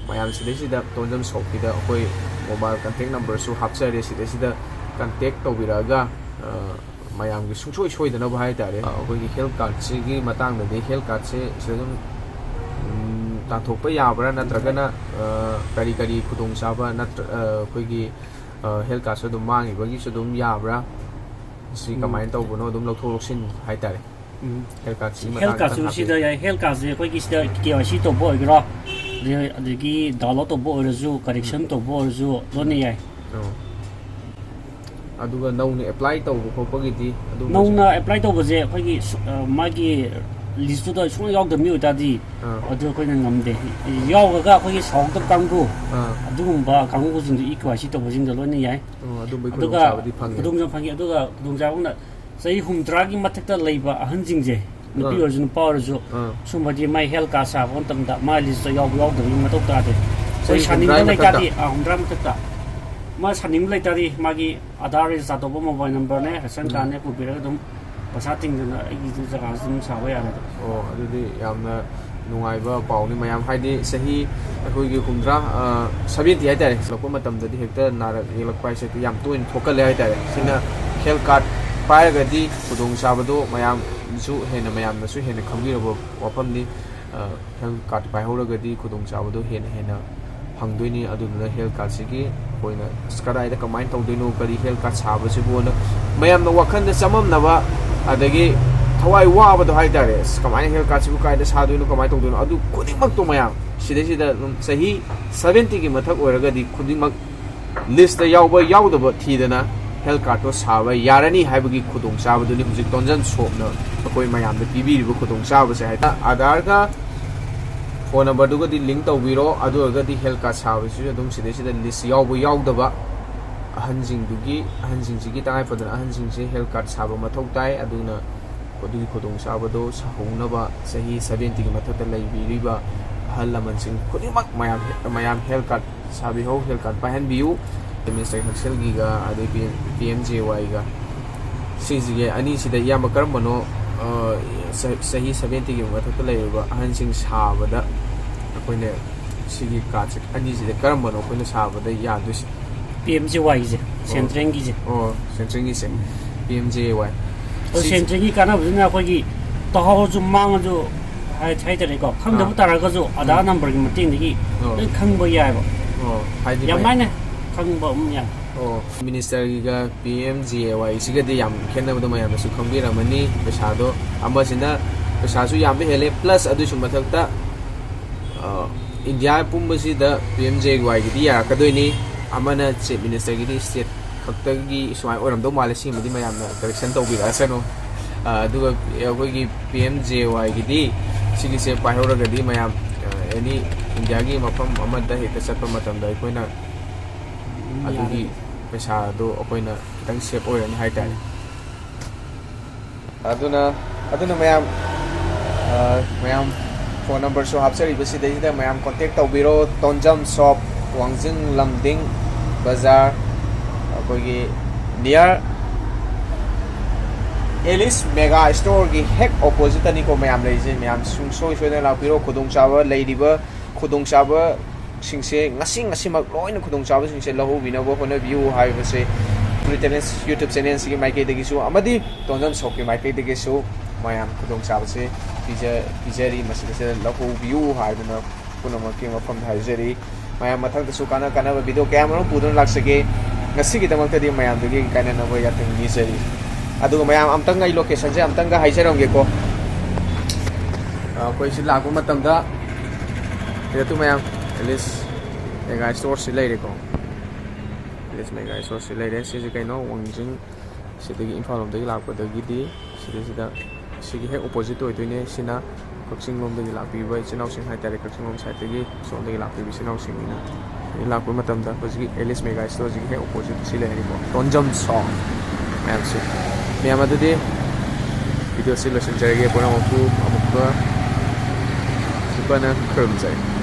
ꯃꯌꯥꯝ ꯁꯤꯗꯩꯁꯤꯗ ꯇꯣꯟꯖꯝ shop ꯀꯤꯗ ꯑꯩꯈꯣꯏ mobile contact number ꯁꯨ ꯍꯥꯞꯆꯔꯦ, ꯁꯤꯗꯩꯁꯤꯗ contact ꯇꯧꯕꯤꯔꯛꯑꯒ, ꯑ, ꯃꯌꯥꯝꯒꯤ ꯁꯨꯡꯁꯣꯏ ꯁꯣꯏꯗꯅꯕ ꯍꯥꯏꯇꯥꯔꯦ꯫ ꯑ, ꯑꯩꯈꯣꯏꯒꯤ health card ꯁꯤꯒꯤ ꯃꯇꯥꯡꯗꯗꯤ, health card ꯁꯦ ꯁꯤꯗ ꯑꯗꯨꯝ, ꯎꯝ, ꯇꯥꯟꯊꯣꯛꯄ ꯌꯥꯕ꯭ꯔꯥ, ꯅꯠꯇ꯭ꯔꯒꯅ ꯑ, ꯀꯔꯤ ꯀꯔꯤ ꯈꯨꯗꯣꯡꯆꯥꯕ ꯅꯠꯇ꯭ꯔ ꯑ, ꯑꯩꯈꯣꯏꯒꯤ ꯍꯦꯜꯊ ꯀꯥꯔꯗꯁꯨ ꯑꯗꯨꯝ ꯃꯥꯡꯈꯤꯕꯒꯤꯁꯨ ꯑꯗꯨꯝ ꯌꯥꯕ꯭ꯔꯥ? ꯁꯤ ꯎꯝ꯫ ꯀꯃꯥꯏꯅ ꯇꯧꯕꯅꯣ, ꯑꯗꯨꯝ ꯂꯧꯊꯣꯛ ꯂꯧꯁꯤꯟ ꯍꯥꯏꯇꯥꯔꯦ꯫ ꯎꯝ꯫ ꯍꯦꯜꯊ ꯀꯥꯔꯗꯁꯤꯒꯤ ꯍꯦꯜꯊ ꯃꯇꯥꯡꯗ ꯀꯥꯔꯗꯁꯨ ꯈꯤꯇꯪ ꯁꯤꯗ ꯍꯥꯞꯄꯤꯌꯨ꯫ ꯌꯥꯏ, ꯍꯦꯜꯊ ꯀꯥꯔꯗꯁꯦ ꯑꯩꯈꯣꯏꯒꯤ ꯁꯤꯗ ꯀꯦ ꯋꯥꯏ ꯁꯤ ꯇꯧꯕ ꯑꯣꯏꯒꯦꯔꯥ, ꯑꯗꯒꯤ, ꯑꯗꯒꯤ ꯗꯥꯎꯟꯂꯣꯗ ꯇꯧꯕ ꯑꯣꯏꯔꯁꯨ, ꯀꯔꯦꯛꯁꯟ ꯎꯝ꯫ ꯇꯧꯕ ꯑꯣꯏꯔꯁꯨ ꯂꯣꯏꯅ ꯎꯝ꯫ ꯌꯥꯏ꯫ ꯑꯣ꯫ ꯑꯗꯨꯒ ꯅꯧꯅ ꯑꯦꯄ꯭ꯂꯥꯏ ꯇꯧꯕ ꯈꯣꯠꯄꯒꯤꯗꯤ ꯑꯗꯨꯝꯕꯁꯦ? ꯅꯧꯅ ꯑꯦꯄ꯭ꯂꯥꯏ ꯇꯧꯕꯁꯦ ꯑꯩꯈꯣꯏꯒꯤ ꯁꯨ-, ꯑ, ꯃꯥꯒꯤ ꯂꯤꯁꯇꯨꯗ ꯁꯨꯡꯌꯥꯎ ꯌꯥꯎꯗꯕ ꯃꯤ ꯑꯣꯏꯇꯥꯔꯗꯤ ꯑꯥ꯫ ꯑꯗꯨ ꯑꯩꯈꯣꯏꯅ ꯉꯝꯗꯦ꯫ ꯌꯥꯎꯔꯒ ꯑꯩꯈꯣꯏꯒꯤ ꯁꯥꯎꯗꯕ ꯀꯥꯡꯕꯨ, ꯑꯥ꯫ ꯑꯗꯨꯒꯨꯝꯕ ꯀꯥꯡꯕꯨꯁꯤꯡꯗꯨ ꯏ ꯀꯦ ꯋꯥꯏ ꯁꯤ ꯇꯧꯕꯁꯤꯡꯗ ꯂꯣꯏꯅ ꯌꯥꯏ꯫ ꯑꯣ, ꯑꯗꯨꯝꯕꯒꯤ ꯑꯗꯨꯒ ꯈꯨꯗꯣꯡꯆꯥꯕꯗꯤ ꯐꯪꯉꯦ꯫ ꯈꯨꯗꯣꯡꯆꯥꯕ ꯐꯪꯉꯤ꯫ ꯑꯗꯨꯒ ꯈꯨꯗꯣꯡꯆꯥꯕ ꯑꯃꯅ ꯆꯍꯤ ꯍꯨꯝꯗ꯭ꯔꯥꯒꯤ ꯃꯊꯛꯇ ꯂꯩꯕ ꯑꯍꯟꯁꯤꯡꯁꯦ, ꯅꯨꯄꯤ ꯑꯥ꯫ ꯑꯣꯏꯔꯁꯨ ꯅꯨꯄꯥ ꯑꯣꯏꯔꯁꯨ, ꯑꯥ꯫ ꯁꯨꯝꯕꯗꯤ ꯃꯥꯏ ꯍꯦꯜꯊ ꯀꯥꯔꯗ ꯁꯥꯕ ꯃꯇꯝꯗ ꯃꯥ ꯂꯤꯁꯇ ꯌꯥꯎꯕ ꯌꯥꯎꯗꯕꯒꯤ ꯃꯊꯧ ꯇꯥꯗꯦ꯫ ꯃꯣꯏ ꯆꯍꯤ ꯁꯥꯅꯤꯡꯕ ꯍꯨꯝꯗ꯭ꯔꯥꯒꯤ ꯂꯩꯇꯥꯔꯗꯤ, ꯃꯊꯛꯇ? ꯑꯥ, ꯍꯨꯝꯗ꯭ꯔꯥ ꯃꯊꯛꯇ꯫ ꯃꯥ ꯁꯥꯅꯤꯡꯕ ꯂꯩꯇꯥꯔꯗꯤ ꯃꯥꯒꯤ ꯑꯙꯥꯔ ꯔꯦꯖꯤꯁꯇꯥꯔ ꯇꯧꯕ ꯃꯣꯕꯥꯏꯜ ꯅꯝꯕꯔꯅꯦ, ꯔꯦꯁꯟ ꯎꯝ꯫ ꯀꯥꯔꯗꯅꯦ ꯄꯨꯕꯤꯔꯒ ꯑꯗꯨꯝ ꯄꯩꯁꯥ ꯇꯤꯡꯗꯅ ꯑꯩꯒꯤ ꯖꯒꯥꯁꯤ ꯑꯗꯨꯝ ꯁꯥꯕ ꯌꯥꯔꯦ ꯑꯗꯨꯝ꯫ ꯑꯣ, ꯑꯗꯨꯗꯤ ꯌꯥꯝꯅ ꯅꯨꯡꯉꯥꯏꯕ ꯄꯥꯎꯅꯤ ꯃꯌꯥꯝ, ꯍꯥꯏꯗꯤ ꯆꯍꯤ ꯑꯩꯈꯣꯏꯒꯤ ꯍꯨꯝꯗ꯭ꯔꯥ, ꯑ, ꯁꯚꯦꯟꯇꯤ ꯍꯥꯏꯇꯥꯔꯦ, ꯁꯨꯔꯛꯄ ꯃꯇꯝꯗꯗꯤ ꯍꯦꯛꯇ ꯅꯥꯔꯛ ꯌꯦꯛꯂꯛꯄ ꯍꯥꯏꯁꯦ ꯍꯦꯛꯇ ꯌꯥꯝ ꯇꯣꯏꯅ ꯊꯣꯛꯀꯜꯂꯦ ꯍꯥꯏꯇꯥꯔꯦ꯫ ꯁꯤꯅ ꯍꯦꯜꯊ ꯀꯥꯔꯗ ꯄꯥꯏꯔꯒꯗꯤ ꯈꯨꯗꯣꯡꯆꯥꯕꯗꯣ ꯃꯌꯥꯝꯁꯨ ꯍꯦꯟꯅ, ꯃꯌꯥꯝꯅꯁꯨ ꯍꯦꯟꯅ ꯈꯪꯕꯤꯔꯕ ꯋꯥꯐꯝꯅꯤ꯫ ꯑ, ꯍꯦꯜꯊ ꯀꯥꯔꯗ ꯄꯥꯏꯍꯧꯔꯒꯗꯤ ꯈꯨꯗꯣꯡꯆꯥꯕꯗꯣ ꯍꯦꯟꯅ ꯍꯦꯟꯅ ꯐꯪꯗꯣꯏꯅꯤ꯫ ꯑꯗꯨꯗꯨꯅ ꯍꯦꯜꯊ ꯀꯥꯔꯗꯁꯤꯒꯤ ꯑꯩꯈꯣꯏꯅ ꯑꯁ ꯀꯗꯥꯏꯗ ꯀꯃꯥꯏꯅ ꯇꯧꯗꯣꯏꯅꯣ, ꯀꯔꯤ ꯍꯦꯜꯊ ꯀꯥꯔꯗ ꯁꯥꯕꯁꯤꯕꯨꯅ ꯃꯌꯥꯝꯅ ꯋꯥꯈꯜꯗ ꯆꯃꯝꯅꯕ, ꯑꯗꯒꯤ ꯊꯋꯥꯏ ꯋꯥꯕꯗꯣ ꯍꯥꯏꯇꯥꯔꯦ, ꯑꯁ ꯀꯃꯥꯏꯅ ꯍꯦꯜꯊ ꯀꯥꯔꯗꯁꯤꯕꯨ ꯀꯥꯏꯗ ꯁꯥꯗꯣꯏꯅꯣ, ꯀꯃꯥꯏꯅ ꯇꯧꯗꯣꯏꯅꯣ, ꯑꯗꯨ ꯈꯨꯗꯤꯡꯃꯛꯇꯣ ꯃꯌꯥꯝ ꯁꯤꯗꯩꯁꯤꯗ ꯑꯗꯨꯝ ꯆꯍꯤ ꯁꯚꯦꯟꯇꯤꯒꯤ ꯃꯊꯛ ꯑꯣꯏꯔꯒꯗꯤ ꯈꯨꯗꯤꯡꯃꯛ ꯂꯤꯁꯇ ꯌꯥꯎꯕ ꯌꯥꯎꯗꯕ ꯊꯤꯗꯅ ꯍꯦꯜꯊ ꯀꯥꯔꯗꯇꯣ ꯁꯥꯕ ꯌꯥꯔꯅꯤ ꯍꯥꯏꯕꯒꯤ ꯈꯨꯗꯣꯡꯆꯥꯕꯗꯨꯅꯤ ꯍꯧꯖꯤꯛ ꯇꯣꯟꯖꯟ ꯁꯣꯞꯅ ꯑꯩꯈꯣꯏ ꯃꯌꯥꯝꯗ ꯄꯤꯕꯤꯔꯤꯕ ꯈꯨꯗꯣꯡꯆꯥꯕꯁꯦ ꯍꯥꯏꯇꯥꯔꯦ꯫ ꯑꯥꯙꯥꯔꯒ ꯐꯣꯟ ꯅꯝꯕꯔꯗꯨꯒꯗꯤ ꯂꯤꯡ ꯇꯧꯕꯤꯔꯣ, ꯑꯗꯨ ꯑꯣꯏꯔꯒꯗꯤ ꯍꯦꯜꯊ ꯀꯥꯔꯗ ꯁꯥꯕꯁꯤꯁꯨ ꯑꯗꯨꯝ ꯁꯤꯗꯩꯁꯤꯗ ꯂꯤꯁ ꯌꯥꯎꯕ ꯌꯥꯎꯗꯕ ꯑꯍꯟꯁꯤꯡꯗꯨꯒꯤ, ꯑꯍꯟꯁꯤꯡꯁꯤꯒꯤ ꯇꯉꯥꯏ ꯐꯗꯅ ꯑꯍꯟꯁꯤꯡꯁꯦ ꯍꯦꯜꯊ ꯀꯥꯔꯗ ꯁꯥꯕ ꯃꯊꯧ ꯇꯥꯏ꯫ ꯑꯗꯨꯅ ꯑꯗꯨꯒꯤ ꯈꯨꯗꯣꯡꯆꯥꯕꯗꯣ ꯁꯥꯍꯧꯅꯕ ꯆꯍꯤ ꯁꯚꯦꯟꯇꯤꯒꯤ ꯃꯊꯛꯇ ꯂꯩꯕꯤꯔꯤꯕ ꯑꯍꯜ ꯂꯃꯟꯁꯤꯡ ꯈꯨꯗꯤꯡꯃꯛ ꯃꯌꯥꯝ, ꯃꯌꯥꯝ ꯍꯦꯜꯊ ꯀꯥꯔꯗ ꯁꯥꯕꯤꯍꯧ, ꯍꯦꯜꯊ ꯀꯥꯔꯗ ꯄꯥꯏꯍꯟꯕꯤꯌꯨ꯫ ꯃꯤꯅꯤꯁꯇꯔ ꯍꯛꯁꯦꯜꯒꯤꯒ ꯑꯗꯩ ꯄꯤ ꯑꯦꯝ ꯖꯦ ꯋꯥꯏꯒ ꯁꯤꯁꯤꯒꯤ ꯑꯅꯤꯁꯤꯗ ꯏꯌꯥꯝꯕ ꯀꯔꯝꯕꯅꯣ, ꯑ, ꯆ-, ꯆꯍꯤ ꯁꯚꯦꯟꯇꯤꯒꯤ ꯃꯊꯛꯇ ꯂꯩꯔꯕ ꯑꯍꯟꯁꯤꯡ ꯁꯥꯕꯗ ꯑꯩꯈꯣꯏꯅ ꯁꯤꯒꯤ ꯀꯥꯔꯗꯁꯦ ꯑꯅꯤꯁꯤꯗ ꯀꯔꯝꯕꯅꯣ ꯑꯩꯈꯣꯏꯅ ꯁꯥꯕꯗ ꯌꯥꯗꯣꯏꯁꯦ? ꯄꯤ ꯑꯦꯝ ꯖꯦ ꯋꯥꯏꯒꯤꯁꯦ, ꯑꯣ꯫ ꯁꯦꯟꯇ꯭ꯔꯦꯜꯒꯤꯁꯦ꯫ ꯑꯣ, ꯁꯦꯟꯇ꯭ꯔꯦꯜꯒꯤꯁꯦ, ꯄꯤ ꯑꯦꯝ ꯖꯦ ꯋꯥꯏ꯫ ꯑꯗꯣ ꯁꯤꯁꯦ ꯁꯦꯟꯇ꯭ꯔꯦꯜꯒꯤ ꯀꯥꯟꯅꯕꯁꯤꯅ ꯑꯩꯈꯣꯏꯒꯤ ꯇꯥꯍꯧꯔꯁꯨ ꯃꯥꯡꯉꯁꯨ ꯍꯥꯏ- ꯍꯥꯏꯇꯥꯔꯦꯀꯣ, ꯈꯪꯗꯕ ꯑꯥ꯫ ꯇꯥꯔꯒꯁꯨ ꯑꯥꯙꯥꯔ ꯎꯝ꯫ ꯅꯝꯕꯔꯒꯤ ꯃꯇꯦꯡꯗꯒꯤ ꯑꯣ꯫ ꯂꯣꯏ ꯈꯪꯕ ꯌꯥꯏꯕ꯫ ꯑꯣ, ꯍꯥꯏꯗꯤ ꯌꯥꯝ ꯃꯌꯥꯝ ꯂꯥꯏꯅ ꯈꯪꯕ ꯑꯃ ꯌꯥꯝ꯫ ꯑꯣ, ꯃꯤꯅꯤꯁꯇꯔꯒꯤꯒ ꯄꯤ ꯑꯦꯝ ꯖꯤ ꯑꯦ ꯋꯥꯏꯁꯤꯒꯗꯤ ꯌꯥꯝ ꯈꯦꯠꯅꯕꯗꯣ ꯃꯌꯥꯝꯅꯁꯨ ꯈꯪꯕꯤꯔꯝꯃꯅꯤ꯫ ꯄꯩꯁꯥꯗꯣ ꯑꯃꯁꯤꯅ ꯄꯩꯁꯥꯁꯨ ꯌꯥꯝꯕ ꯍꯦꯜꯂꯦ, ꯄ꯭ꯂꯁ ꯑꯗꯨꯒꯤꯁꯨ ꯃꯊꯛꯇ, ꯑ, ꯏꯟꯗꯤꯌꯥ ꯄꯨꯝꯕꯁꯤꯗ ꯄꯤ ꯑꯦꯝ ꯖꯤ ꯑꯦ ꯋꯥꯏꯒꯤꯗꯤ ꯌꯥꯔꯛꯀꯗꯣꯏꯅꯤ, ꯑꯃꯅ ꯆꯤꯐ ꯃꯤꯅꯤꯁꯇꯔꯒꯤꯗꯤ ꯁ꯭ꯇꯦꯠ ꯈꯛꯇꯒꯤ ꯁꯨꯃꯥꯏꯅ ꯑꯣꯏꯔꯝꯗꯧ ꯃꯥꯜꯂꯦ꯫ ꯁꯤꯃꯗꯤ ꯃꯌꯥꯝꯅ ꯀꯔꯦꯛꯁꯟ ꯇꯧꯕꯤꯔꯛꯑꯁꯅꯨ꯫ ꯑ, ꯑꯗꯨꯒ ꯑꯩꯈꯣꯏꯒꯤ ꯄꯤ ꯑꯦꯝ ꯖꯦ ꯋꯥꯏꯒꯤꯗꯤ ꯁꯤꯒꯤꯁꯦ ꯄꯥꯏꯍꯧꯔꯒꯗꯤ ꯃꯌꯥꯝ, ꯑ, ꯑꯦꯅꯤ ꯏꯟꯗꯤꯌꯥꯒꯤ ꯃꯐꯝ ꯑꯃꯗ ꯍꯦꯛꯇ ꯆꯠꯄ ꯃꯇꯝꯗ ꯑꯩꯈꯣꯏꯅ ꯑꯗꯨꯒꯤ ꯄꯩꯁꯥꯗꯣ ꯑꯩꯈꯣꯏꯅ ꯈꯤꯇꯪ ꯁꯦꯞ ꯑꯣꯏꯔꯅꯤ ꯍꯥꯏꯇꯥꯔꯦ꯫ ꯑꯗꯨꯅ, ꯑꯗꯨꯅ ꯃꯌꯥꯝ, ꯑ, ꯃꯌꯥꯝ ꯐꯣꯟ ꯅꯝꯕꯔꯁꯨ ꯍꯥꯞꯆꯔꯤꯕ ꯁꯤꯗꯩꯁꯤꯗ ꯃꯌꯥꯝ ꯀꯣꯟꯇꯦꯛ ꯇꯧꯕꯤꯔꯣ꯫ ꯇꯣꯟꯖꯝ ꯁꯣꯞ, ꯋꯥꯡꯖꯤꯡ ꯂꯝꯗꯤꯡ ꯕꯖꯥꯔ, ꯑꯩꯈꯣꯏꯒꯤ ꯅꯤꯌꯔ ꯑꯦꯂꯤꯁ ꯃꯦꯒꯥ ꯁ꯭ꯇꯣꯔꯒꯤ ꯍꯦꯛ ꯑꯣꯄꯣꯖꯤꯠꯇꯅꯤꯀꯣ ꯃꯌꯥꯝ ꯂꯩꯔꯤꯁꯦ꯫ ꯃꯌꯥꯝ ꯁꯨꯡꯁꯣꯏ ꯁꯣꯏꯗꯅ ꯂꯥꯛꯄꯤꯔꯣ꯫ ꯈꯨꯗꯣꯡꯆꯥꯕ ꯂꯩꯔꯤꯕ ꯈꯨꯗꯣꯡꯆꯥꯕꯁꯤꯡꯁꯦ ꯉꯁꯤ ꯉꯁꯤꯃꯛ ꯂꯣꯏꯅ ꯈꯨꯗꯣꯡꯆꯥꯕꯁꯤꯡꯁꯦ ꯂꯧꯍꯧꯕꯤꯅꯕ ꯍꯣꯠꯅꯕꯤꯌꯨ ꯍꯥꯏꯕꯁꯦ ꯇꯦꯂꯦꯟꯁ YouTube ꯆꯦꯅꯦꯜꯁꯤꯒꯤ ꯃꯥꯏꯀꯩꯗꯒꯤꯁꯨ ꯑꯃꯗꯤ ꯇꯣꯟꯖꯝ ꯁꯣꯞꯀꯤ ꯃꯥꯏꯀꯩꯗꯒꯤꯁꯨ ꯃꯌꯥꯝ ꯈꯨꯗꯣꯡꯆꯥꯕꯁꯦ ꯄꯤꯖ-, ꯄꯤꯖꯔꯤ꯫ ꯃꯁꯤꯗꯩꯁꯤꯗ ꯂꯧꯍꯧꯕꯤꯌꯨ ꯍꯥꯏꯗꯨꯅ ꯄꯨꯝꯅꯃꯛꯀꯤ ꯃꯐꯝꯗ ꯍꯥꯏꯖꯔꯤ꯫ ꯃꯌꯥꯝ ꯃꯊꯪꯗꯁꯨ ꯀꯥꯟꯅ ꯀꯥꯟꯅꯕ ꯚꯤꯗꯤꯑꯣ ꯀꯌꯥ ꯃꯔꯨꯝ ꯄꯨꯗꯨꯅ ꯂꯥꯛꯆꯒꯦ꯫ ꯉꯁꯤꯒꯤꯗꯃꯛꯇꯗꯤ ꯃꯌꯥꯝꯗꯒꯤ ꯀꯥꯏꯅꯅꯕ ꯌꯥꯊꯪ ꯅꯤꯖꯔꯤ꯫ ꯑꯗꯨꯒ ꯃꯌꯥꯝ ꯑꯝꯇꯪ ꯑꯩ ꯂꯣꯀꯦꯁꯟꯁꯦ ꯑꯝꯇꯪꯒ ꯍꯥꯏꯖꯔꯝꯒꯦꯀꯣ꯫ ꯑ, ꯑꯩꯈꯣꯏ ꯁꯤ ꯂꯥꯛꯄ ꯃꯇꯝꯗ ꯁꯤꯗ ꯃꯌꯥꯝ ꯑꯦꯂꯤꯁ ꯃꯦꯒꯥ ꯁ꯭ꯇꯣꯔꯁꯤ ꯂꯩꯔꯦꯀꯣ꯫ ꯑꯦꯂꯤꯁ ꯃꯦꯒꯥ ꯁ꯭ꯇꯣꯔꯁꯤ ꯂꯩꯔꯦ꯫ ꯁꯤꯁꯦ ꯀꯩꯅꯣ? ꯋꯥꯡꯖꯤꯡ ꯁꯤꯗꯒꯤ ꯏꯝꯐꯥꯜ ꯂꯣꯝꯗꯒꯤ ꯂꯥꯛꯄꯗꯒꯤꯗꯤ ꯁꯤꯗꯩꯁꯤꯗ ꯁꯤꯒꯤ ꯍꯦꯛ ꯑꯣꯄꯣꯖꯤꯠ ꯑꯣꯏꯗꯣꯏꯅꯦ꯫ ꯁꯤꯅ ꯀꯛꯆꯤꯡ ꯂꯣꯝꯗꯒꯤ ꯂꯥꯛꯄꯤꯕ ꯏꯆꯤꯟ ꯏꯅꯥꯎꯁꯤꯡ ꯍꯥꯏꯇꯥꯔꯦ, ꯀꯛꯆꯤꯡ ꯂꯣꯝ ꯁꯥꯏꯠꯇꯒꯤ ꯁꯣꯝꯗꯒꯤ ꯂꯥꯛꯄꯤꯕ ꯏꯆꯤꯟ ꯏꯅꯥꯎꯁꯤꯡꯅꯤꯅ꯫ ꯁꯤꯗꯒꯤ ꯂꯥꯛꯄ ꯃꯇꯝꯗ ꯍꯧꯖꯤꯛꯀꯤ ꯑꯦꯂꯤꯁ ꯃꯦꯒꯥ ꯁ꯭ꯇꯣꯔꯁꯤꯒꯤ ꯍꯦꯛ ꯑꯣꯄꯣꯖꯤꯠ ꯁꯤ ꯂꯩꯔꯅꯤꯀꯣ, ꯇꯣꯟꯖꯝ ꯁꯣꯞ ꯃꯌꯥꯝꯁꯦ꯫ ꯃꯌꯥꯝ ꯑꯗꯨꯗꯤ ꯚꯤꯗꯤꯑꯣꯁꯤ ꯂꯣꯏꯁꯤꯟꯖꯔꯒꯦ꯫ ꯄꯨꯝꯅꯃꯛꯄꯨ ꯑꯃꯨꯛꯀ ꯁꯤꯄꯅ ꯈꯨꯔꯨꯝꯖꯔꯤ꯫